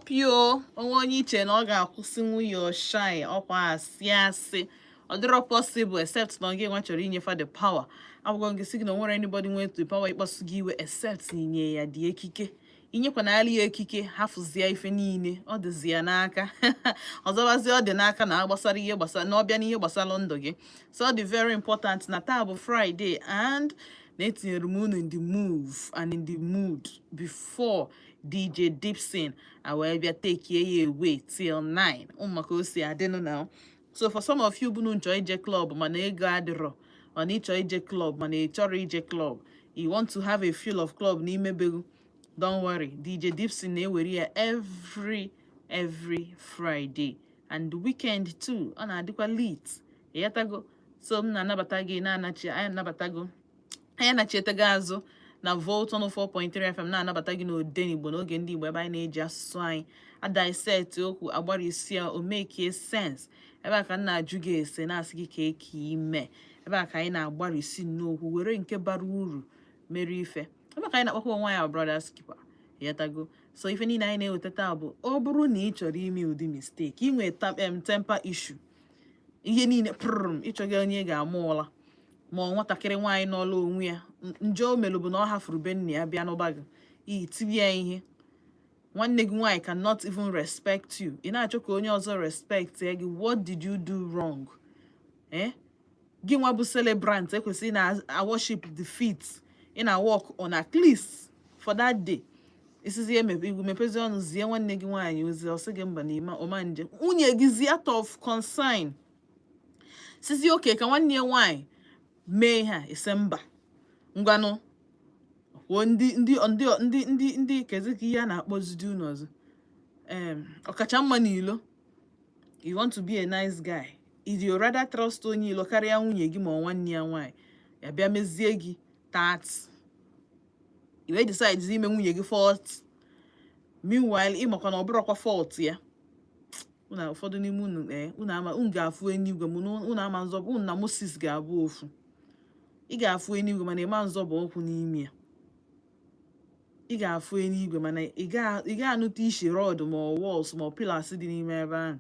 stop you. Onwe onye iche na ọ ga-akwụsịnwu your shine, ọkwa asị asị, ọ dịrọ possible, except na ọ gị nwa chọrọ inyefa the power. Agwagọ gị sị gị na o nwere anybody nwere the power ịkpasu gị iwe except inye ya dị ekike. Inyekwanala ya ekike, hafụzie ife niile ọ dịzi ya n'aka. Ọzọbazie, ọ dị n'aka na gbasara ihe gbasara na ọbịa n'ihe gbasara ndụ gị. So ọ dị very important na taa bụ Friday and na etinyere m unu in the move and in the mood before DJ Dipson a wee bịa take ya away till 9, ụmụ maka o si adịnụ na. So for some of you bụ nchọ ije club mana ego adịrọ, mana ịchọ ije club, mana ị chọrọ ije club, you want to have a feel of club n'ime begu, don't worry, DJ Dipson na-ewere ya every Friday and weekend too. Ọ na-adịkwa lit, ịghọtago? So m na-anabata gị, na-anachi anyị, anabatago anyị, anachietego azụ na Volt 104.3 FM, na-anabata gị n'Odenigbo, n'oge ndị Igbo, ebe anyị na-eji asụsụ anyị adissect okwu, agbara isi ya, o make sense. Ebe a ka m na-ajụ gị ese, na-asị gị ka eke ime. Ebe a ka anyị na-agbarisi n'okwu were nke bara uru mere ife. Ebe a ka anyị na-akpọkwa onwe anyị brothers keeper, ịghọtago? So ife niile anyị na-eweta taa bụ, ọ bụrụ na ị chọrọ ime ụdị mistake, inwe temper issue, ihe niile prm, ịchọghị onye ị ga-ama ụla, ma ọ nwatakịrị nwaanyị n'ọlụ onwe ya, njọ o melụ bụ na ọ hafuru be nna ya bịa n'ụba gị, iyi ya ihe. Nwanne gị nwaanyị cannot even respect you, ị na-achọ ka onye ọzọ respect ya gị. What did you do wrong? Eh, gị nwa bụ celebrant ekwesịrị na worship the feet, ị na work on at least for that day. Isizi emepe igwe, mepezi ọnụ zie nwanne gị nwaanyị ozi, ọ sị gị mba, na ọma nje nwunye gị zi out of concern, sizi oke ka nwanne ya nwaanyị mee ihe a, ise mba. Ngwanụ, kwuo ndị kezi ka ihe a na-akpọzidi unu ọzọ, ọkacha mma n'ilo. You want to be a nice guy, if you rather trust onye ilo karịa nwunye gị ma ọ nwanne ya nwaanyị, ya bịa mezie gị 30, i wee decide ime nwunye gị 40. Meanwhile, ịmakwa na ọ bụrụkwa fault ya na ụfọdụ n'ime unu, ee, unu ama unu ga-afụ eluigwe, ma unu ama nzọbụ unu na Moses ga-abụ ofu. Ị ga-afụ eluigwe mana ịma nzọbụ ụkwụ n'ime ya. Ị ga-afụ eluigwe mana ị ga-anụta ishi rod ma ọ walls ma ọ pillars dị n'ime ebe ahụ.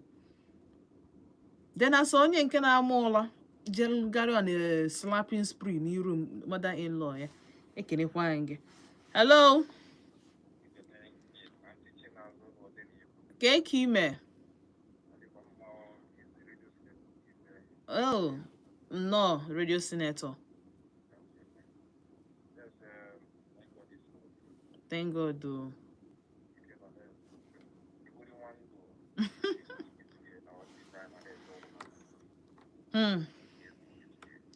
Then asa onye nke na-ama ụla jelugharị on a slapping spree n'iru mother in law ya. Ekenekwa anyị gị. Hello, ka eke ime? Oh, nnọọ, radio senator. Thank God o.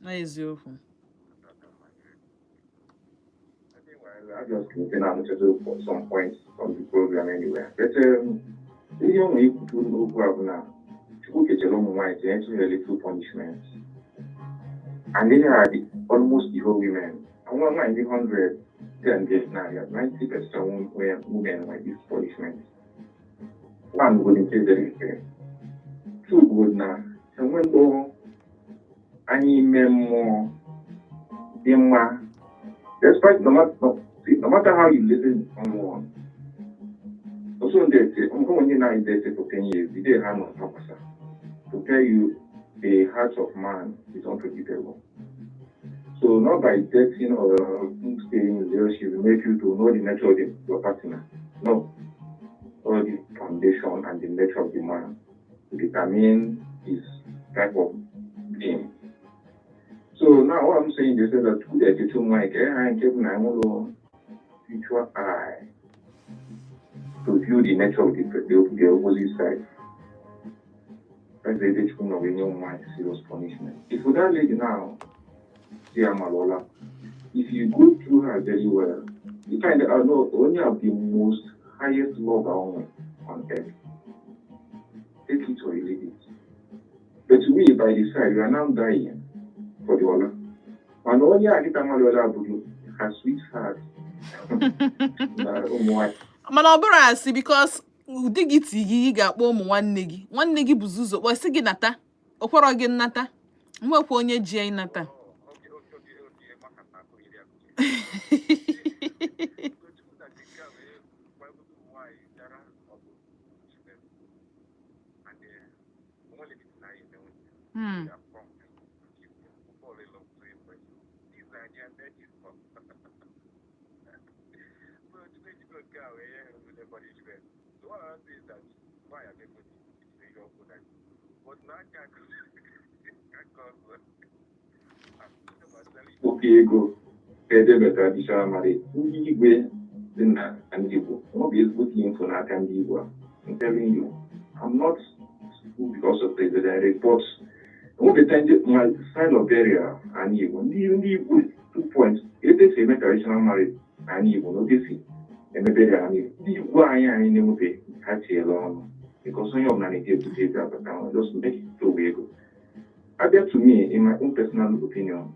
Na eziokwu. I just came out to some points from the program anyway. But ihe ọ nwere ikwutu n'okwu a bụ na Chukwu kechara ụmụ nwaanyị tinye to a little punishment. And they are almost the whole women. And one nwaanyị dị 100 ten days now, you have 90% women nwere this punishment. One bụ nke very fair. Two bụ na enwego anya ime mmụọ dị mma. Despite no matter how you listen to someone, also ndete, nke onye na-edete for 10 years, the day ha nọ takwasa, to tell you the heart of man is unpredictable. So not by dating or staying in relationship will make you to know the nature of your partner. No. Or the foundation and the nature of the man to determine his type of being. So now what I'm saying is that two that two mic, I give my own spiritual eye to view the nature of the opposite side. That's the age of the serious punishment. If that lady now, dear Malola, if you go through her very well, you find out no only have the most highest love on earth. Take it or you leave it. But we by the side, we are now dying for the Ola. And only Akita Malola Budu, her sweetheart. Mana ọ bụrụ asị, because ụdị gị ti gị, ị ga-akpọ ụmụ nwanne gị, nwanne gị bụzi ụzọ kpọọ sị gị nata, ọ kwọrọ gị nnata, nwekwa onye ji ya ịnata. Oke ego edebe traditional marriage, ndị igwe dị na ndị Igbo, ọ bụ ezigbo info n'aka ndị Igbo a. I'm telling you, I'm not because of president reports. Nwepụta ndị my side of burial anyị Igbo, ndị Igbo, two points: ebe esi eme traditional marriage anyị Igbo na oge si eme burial anyị Igbo. Ndị Igbo anyị na-enwebe ha tiela ọnụ because onye ọbụla na-eji ebute ego abata, just make it owe ego abịa. To me, in my own personal opinion,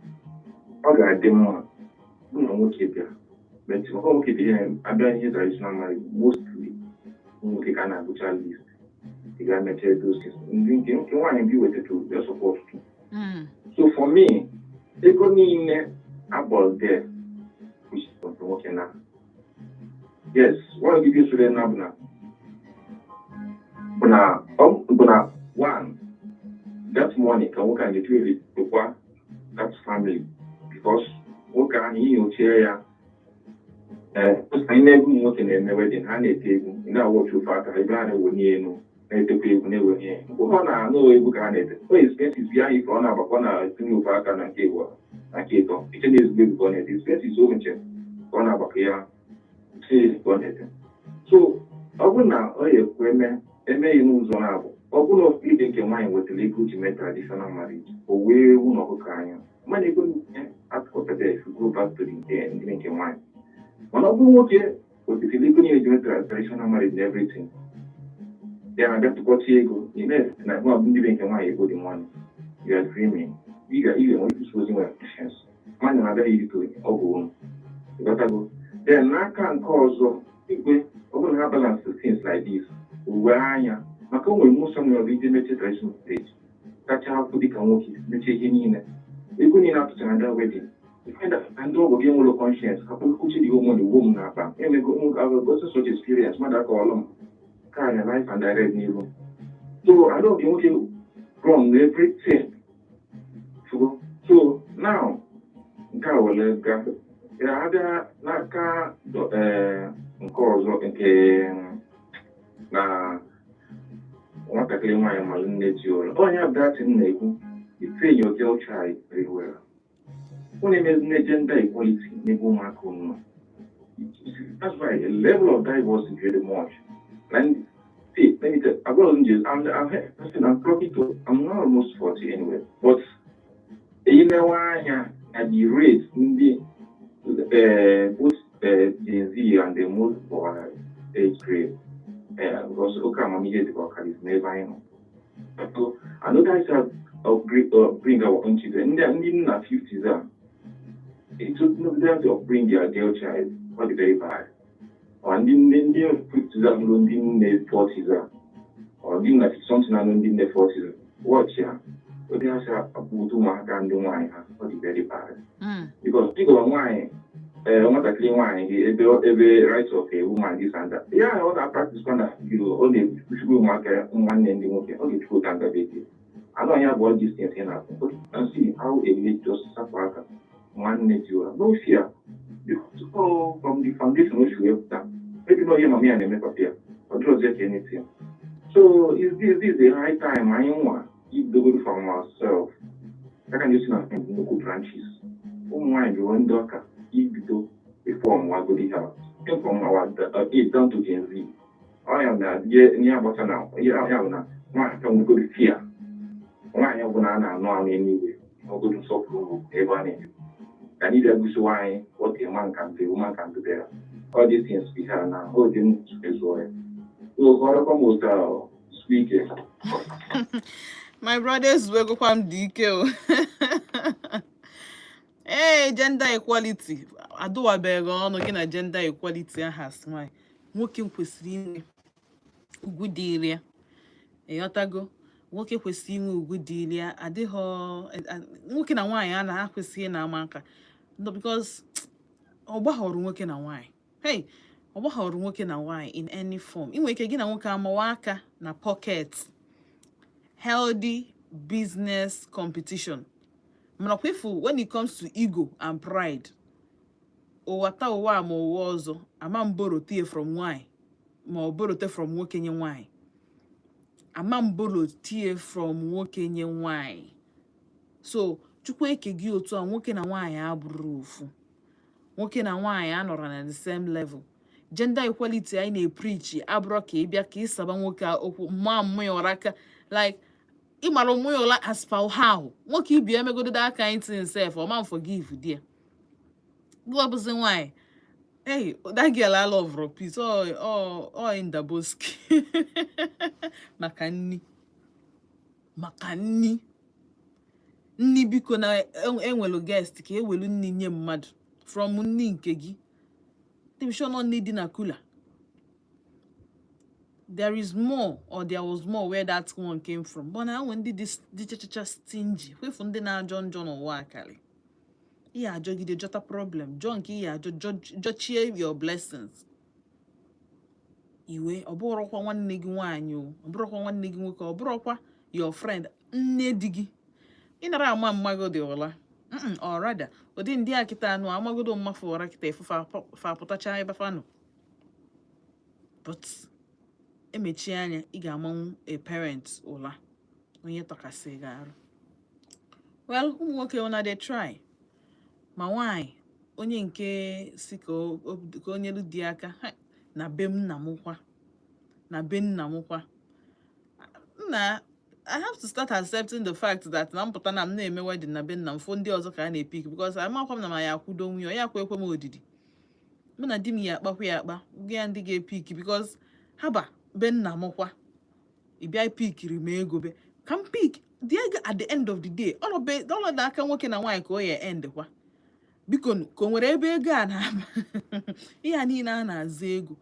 ọ ga-adị mma bụ na nwoke bịa, but maka nwoke bụ ihe abịa ihe traditional marriage, mostly nwoke ka a na-agụcha list ị ga-emecha those things, ndị nke nwaanyị bụ iwetatu ya support too. So for me, ego niile agbọrọ there, which is nke nwoke na yes, one give you sore na bụ na one, that money ka nwoke a ga-eji rekwa that family, because nwoke ahụ ihe ochie ya, ee, anyị na-egwu ụmụ nwoke na-eme wedding, ha na-ete egwu, ị na-awọchi ofe aka ebe ha na-eweli elu, na-etekwa egwu, na-eweli elu. Mgbe ọ na-anụ egwu ka ha na-ete o expenses ya anyị ka ọ na-agbakọ na-etinye ofe aka na nke ịbụọ na nke ịtọ, iche na ezigbo egwu ka ọ na-ete, expenses o nche ka ọ na-agbakọ ya tinye ka ọ na-ete. So ọ bụrụ na ọ ya ekwe eme emeghị n'ụzọ na-abụ, ọ bụrụ na ide nke nwaanyị wetara ego ji mee traditional marriage, o wee ewu na ọkụkọ anya, mana ego niile atụkọtara, if you go back to the ndị nke nwaanyị. Mana ọ bụrụ nwoke wetara ego niile ji mee traditional marriage and everything, ya na-abịa tụkọta ego ime na nwa bụ ndị be nke nwaanyị ego dị money, you are dreaming. Ị ga-enwe isi nwere patience, mmadụ na-abịaghị irite ọgwụ unu, ịghọtago? Then n'aka nke ọzọ, igwe, ọ bụrụ na ha balance things like this, uwe anya maka o nwere musa nwere ije mechie traditional marriage kacha afụ dịka nwoke mechie ihe niile, ego niile atụchara na wedding, you find that na ndị ọgọ gị enwere conscience, hapụ kuchi the whole money wuo m n'akpa. Emego I've gotten such experience, mmadụ akọọlụ m ka anya life and direct n'ihu. So I don't nke nwoke run everything. So now nke a were ga ya abịa n'aka nke ọzọ, nke na nwatakịrị nwaanyị mara nne ji ụlọ onye bụ datin na-ekwu, you train your girl child very well. Unu emezina gender equality n'ebe ụmụaka unu nọ. That's why the level of divorce is very much. And see, let me tell you, I've got I'm talking to, I'm not almost 40 anyway, but ilewe anya at the rate ndị both Gen Z and the most of our age grade, because oke amamihe dịka ọkarizi n'ebe anyị nọ. So, and those guys have bring our own children. Ndị nna 50s a, it took no them to upbring their girl child, ọ dị very bad. Or ndị 50s a mụrụ ndị nne 40s a, or ndị nna 50 something anụ ndị nne 40s a, watch ya, otu ha si akpụta ụmụaka ndị nwaanyị ha, ọ dị very bad. Because ịgọrọ nwaanyị, ee, nwatakịrị nwaanyị gị ebe right of a woman, this and that, ya ọ na-practice kwa na ọ na-ekwuchikwa ụmụaka ya nwanne ndị nwoke, ọ ga-echukwu ụta ngabe gị anụ anya bụ all these things ị na-afụ and see how a village just sapụ aka nwanne ji ụra, no fear, because oh, from the foundation o si wee pụta, maybe na ihe mama ya na-eme papa ya, ọ dịrọzie ka anything. So is this the high time anyị nwa ibidogoro from ourselves aka na esi na nnukwu branches ụmụ nwaanyị bụ ndị ọka ibido reform wagodi ha from our age down to Gen Z. Ọ ya na ihe agbasa na ya bụ na nwaanyị ka nwegoro fear, nwaanyị ọbụla a na-anụ anụ eluigwe n'ogodo nsọpụrụ ugwu ebe a na-eme ka anyị bịa gụsiwa anyị what a man can do, a woman can do better. All these things we have now, all dị ezuo ya. So ọrụkwa m otu a speak. My brother, ezuwegokwa m dị ike o. Ee, gender equality adụwabeghị ọnụ gị na gender equality aha asị nwanyị nwoke kwesịrị inwe ugwu dịịrị ya, ịghọtago? Nwoke kwesịrị inwe ugwu dịịrị ya, adịghọ nwoke na nwaanyị a na ha kwesịghị na-ama aka. No, because ọ gbahọrọ nwoke na nwaanyị, hey, ọ gbahọrọ nwoke na nwaanyị in any form. Ị nwere ike gị na nwoke amawa aka na pocket. Healthy business competition, mana kwefu when it comes to ego and pride, ụwa taa, ụwa a ma ụwa ọzọ, ama m borrow from nwanyị ma ọ borrow from nwoke nye nwanyị, ama m borrow from nwoke nye nwanyị. So Chukwu eke gị otu a, nwoke na nwaanyị abụrụ ofu, nwoke na nwaanyị anọrọ na the same level. Gender equality anyị na-epreach abụrụ ka ị bịa ka ị saba nwoke a okwu mma mmụ ya ụra aka, like ịmara ụmụ ya ụla as per how nwoke ibi emegodo that kind thing sef, ọ ma forgive there. Gị bụzi nwaanyị, hey, that girl I love peace ọ Indaboski maka nni, maka nni nni. Biko, na enwelu guest ka ewelu nni nye mmadụ from nni nke gị, dị sure nọ nni dị na cooler. There is more or there was more where that one came from, but na enwe ndị dị chachacha stingy, kwefu ndị na-ajọ njọ n'ụwa akarị. Ihe ajọgide jọta problem jọ nke ihe ajọ jọchie your blessings iwe. Ọ bụrụkwa nwanne gị nwaanyị o, ọ bụrụkwa nwanne gị nwoke, ọ bụrụkwa your friend, nne di gị ị nara ama mmago dị ụla ọ rada ụdị ndị a kịta anụ amagodo mmafu ụra kịta efu fa apụtacha ebe fa nọ. But emechie anya, ị ga-amanwu a parent ụla onye tọkasị gị arụ. Well, ụmụ nwoke, una dey try, ma nwaanyị onye nke si ka o nyelu di aka ha, na be nna m kwa, na be nna m kwa nna, I have to start accepting the fact that na mpụta na m na-eme wedding na be nna m, fụ ndị ọzọ ka a na-epik, because amakwa m na ma ya akwudo nwunye ya, kwa ekwe m odidi mụ na di m ya akpakwa ya akpa gị ya ndị ga-epik, because haba be nna m kwa, ị bịa pikiri m ego be ka m pick the ego. At the end of the day, ọlọ n'aka nwoke na nwaanyị ka o ya end kwa. Biko nụ, ka o nwere ebe ego a na-aba, ihe a niile a na-aza ego.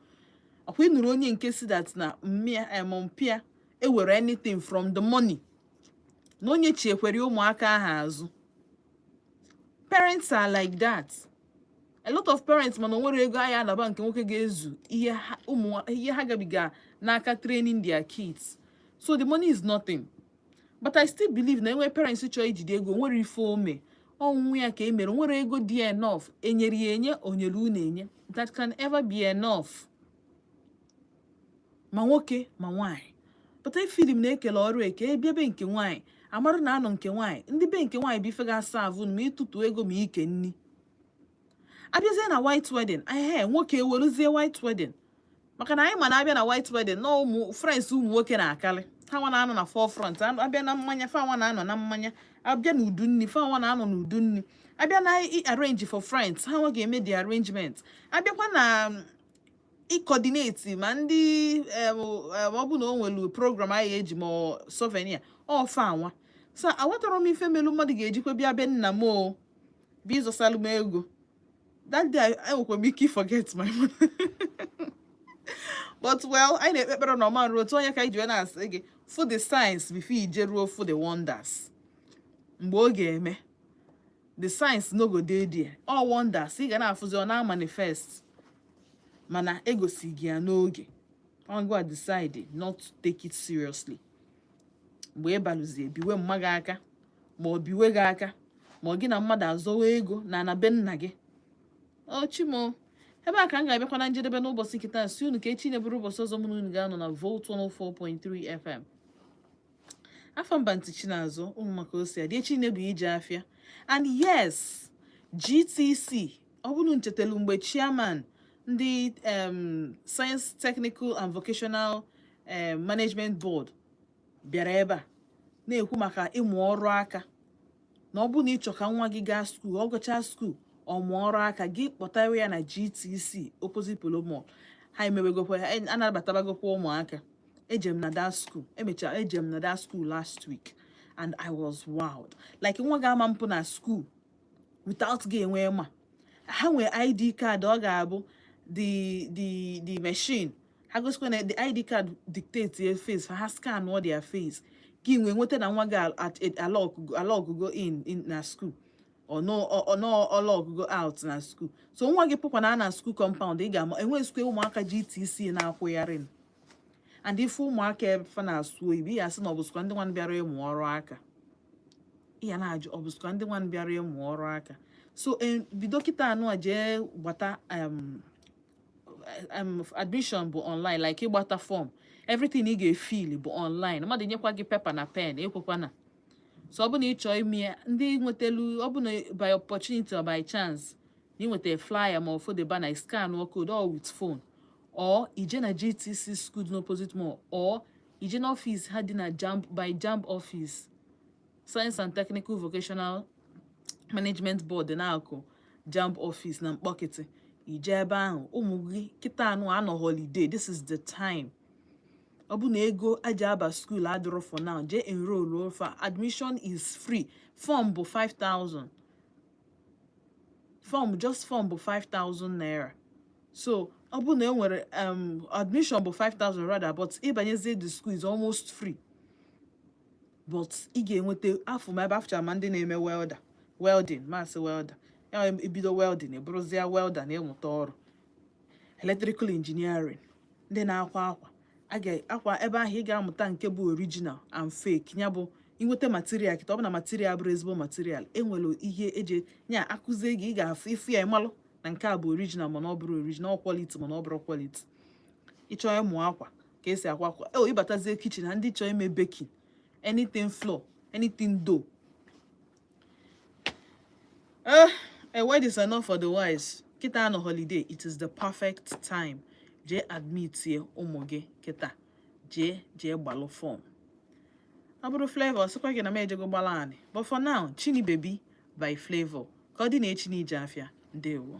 Ọkwa ị nụrụ onye nke si that na mmịa mpịa ewere anything from the money na onye chiekwere ụmụaka ahụ azụ. Parents are like that. A lot of parents, mana o nwere ego ahịa alaba nke nwoke ga-ezu ihe ha ụmụ ihe ha gabiga n'aka training their kids, so the money is nothing. But I still believe na enwe parents chọọ ijide ego nwere ife ome ọnwụnwụ ya ka e mere nwere ego dị enough enyere ya enye onyere unu enye that can ever be enough, ma nwoke ma nwaanyị. But efili m na-ekele ọrụ eke ebia be nke nwaanyị, amarụ na anọ nke nwaanyị, ndị be nke nwaanyị bụ ife ga-asa avụ ma ịtụtụ ego ma ike nni. Abịazie na white wedding, ehe, nwoke eweruzie white wedding, maka na anyị ma na-abịa na white wedding na ụmụ friends ụmụ nwoke na-akarị ha nwa na-anọ na forefront. Abịa na mmanya, fa nwa na-anọ na mmanya. Abịa na udu nni, fa nwa na-anọ n'udu nni. Abịa na arrange for friends, ha nwa ga-eme the arrangement. Abịakwa na ịcoordinate ma ndị ọ bụ na o nwere program anyị eji ma ọ souvenir, ọ fa nwa. So aghọtara m ife melu mmadụ ga-ejikwa bịa be nna m o bịa ịzọsalụ m ego that day. Enwekwa m ike forget my money, but well, anyị na-ekpe ekpere na ọma ruo otu onye ka anyị ji wee na-asị gị for the signs before ije ruo for the wonders. Mgbe ọ ga-eme, the signs no go dey there, all wonders ị ga na-afụzi ọ na-manifest, mana egosi gị ya n'oge. Ọ gwa decide not to take it seriously. Mgbe ị balụzie biwe mma gị aka, ma ọ biwe gị aka, ma ọ gị na mmadụ azọwa ego na ana be nna gị. Ochimo, ebe a ka m ga-abịakwa na njedebe n'ụbọchị nkịta. Si unu ka echi na-eburu ụbọchị ọzọ mụ na unu ga-anọ na Volt 104.3 FM. Afọ mba ntị Chinazụ ụmụ maka ose adị echi na-ebu ije afịa. And yes, GTC, ọ bụrụ nchetelu mgbe chairman ndị Science, Technical and Vocational Management Board bịara ebe a na-ekwu maka ịmụ ọrụ aka, na ọ bụrụ na ịchọ ka nwa gị gaa school, ọ gụchaa school, ọ mụọ ọrụ aka, gị kpọtara ya na GTC opposite Polo Mall. Ha emewegokwa, ha anabatabagokwa ụmụaka. Ejem na that school, emechara ejem na that school last week and I was wowed. Like, nwa ga-ama mpụ na school without gị enwe ma ha nwee ID card, ọ ga-abụ the machine ha gosikwa na the ID card dictate your face, ha scan all their face, gị nwee nweta na nwa gị alọgụgo in na school or no or no ọlọgụgo out na school. So nwa gị pụkwa na na school compound, ị ga-ama enwe school ụmụaka GTC na-akwụgharị. And ife ụmụaka efe na-asụ oyibo, ị ya asị na ọ bụsịkwa ndị nwa bịara ịmụ ọrụ aka. Ị ya na-ajụ, ọ bụsịkwa ndị nwa bịara ịmụ ọrụ aka? So bido kịta anụ a jee gbata admission bụ online, like ịgbata form, everything ị ga-efill bụ online. Mmadụ nyekwa gị paper na pen, ekwekwana. So ọ bụ na ị chọọ ime ya, ndị nwetelu, ọ bụ na by opportunity or by chance na ị nweta flyer ma ọ the banner, scan code or with phone, or ije na GTC school dị n'opposite mall, or ije n'office ha dị na JAMB, by JAMB office, Science and Technical Vocational Management Board dị n'akụ JAMB office na Mkpọkịtị, ije ebe ahụ. Ụmụ gị kịta anụ anọ holiday, this is the time. Ọ bụ na ego aji aba school adịrọ for now, jee enroll fa. Admission is free. Form bụ 5000. Form, just form bụ 5000 naira. So ọ bụ na e nwere admission bụ 5000 rather, but ịbanyezie the school is almost free. But ị ga-enweta afọ ma ebe afụcha ma ndị na-eme welder, welding, masị welder ya, ebido welding, ebụrụzie welder na ịmụta ọrụ electrical engineering, ndị na-akwa akwa, a ga-akwa ebe ahụ. Ị ga-amụta nke bụ original and fake. Ya bụ inweta material kịta, ọ bụ na material bụrụ ezigbo material, enwere ihe eji nya akụzie gị, ị ga-afụ ifu ya, ịmalụ na nke a bụ original mana ọ bụrụ original, ọ quality mana ọ bụrụ quality. Ịchọọ ịmụ akwa, ka esi akwa akwa, o ịbatazie kitchen ha, ndị chọọ ime baking, anything flour, anything dough. A word is enough for the wise. Kịta anọ holiday, it is the perfect time. Jee admit ye ụmụ gị kịta, jee jee gbalụ form. Ọ bụrụ Flavour, sịkwa gị na m ejego gbala anị. But for now, Chini Baby by Flavour. Ka ọ dị na echi n'ije afịa. Ndewo.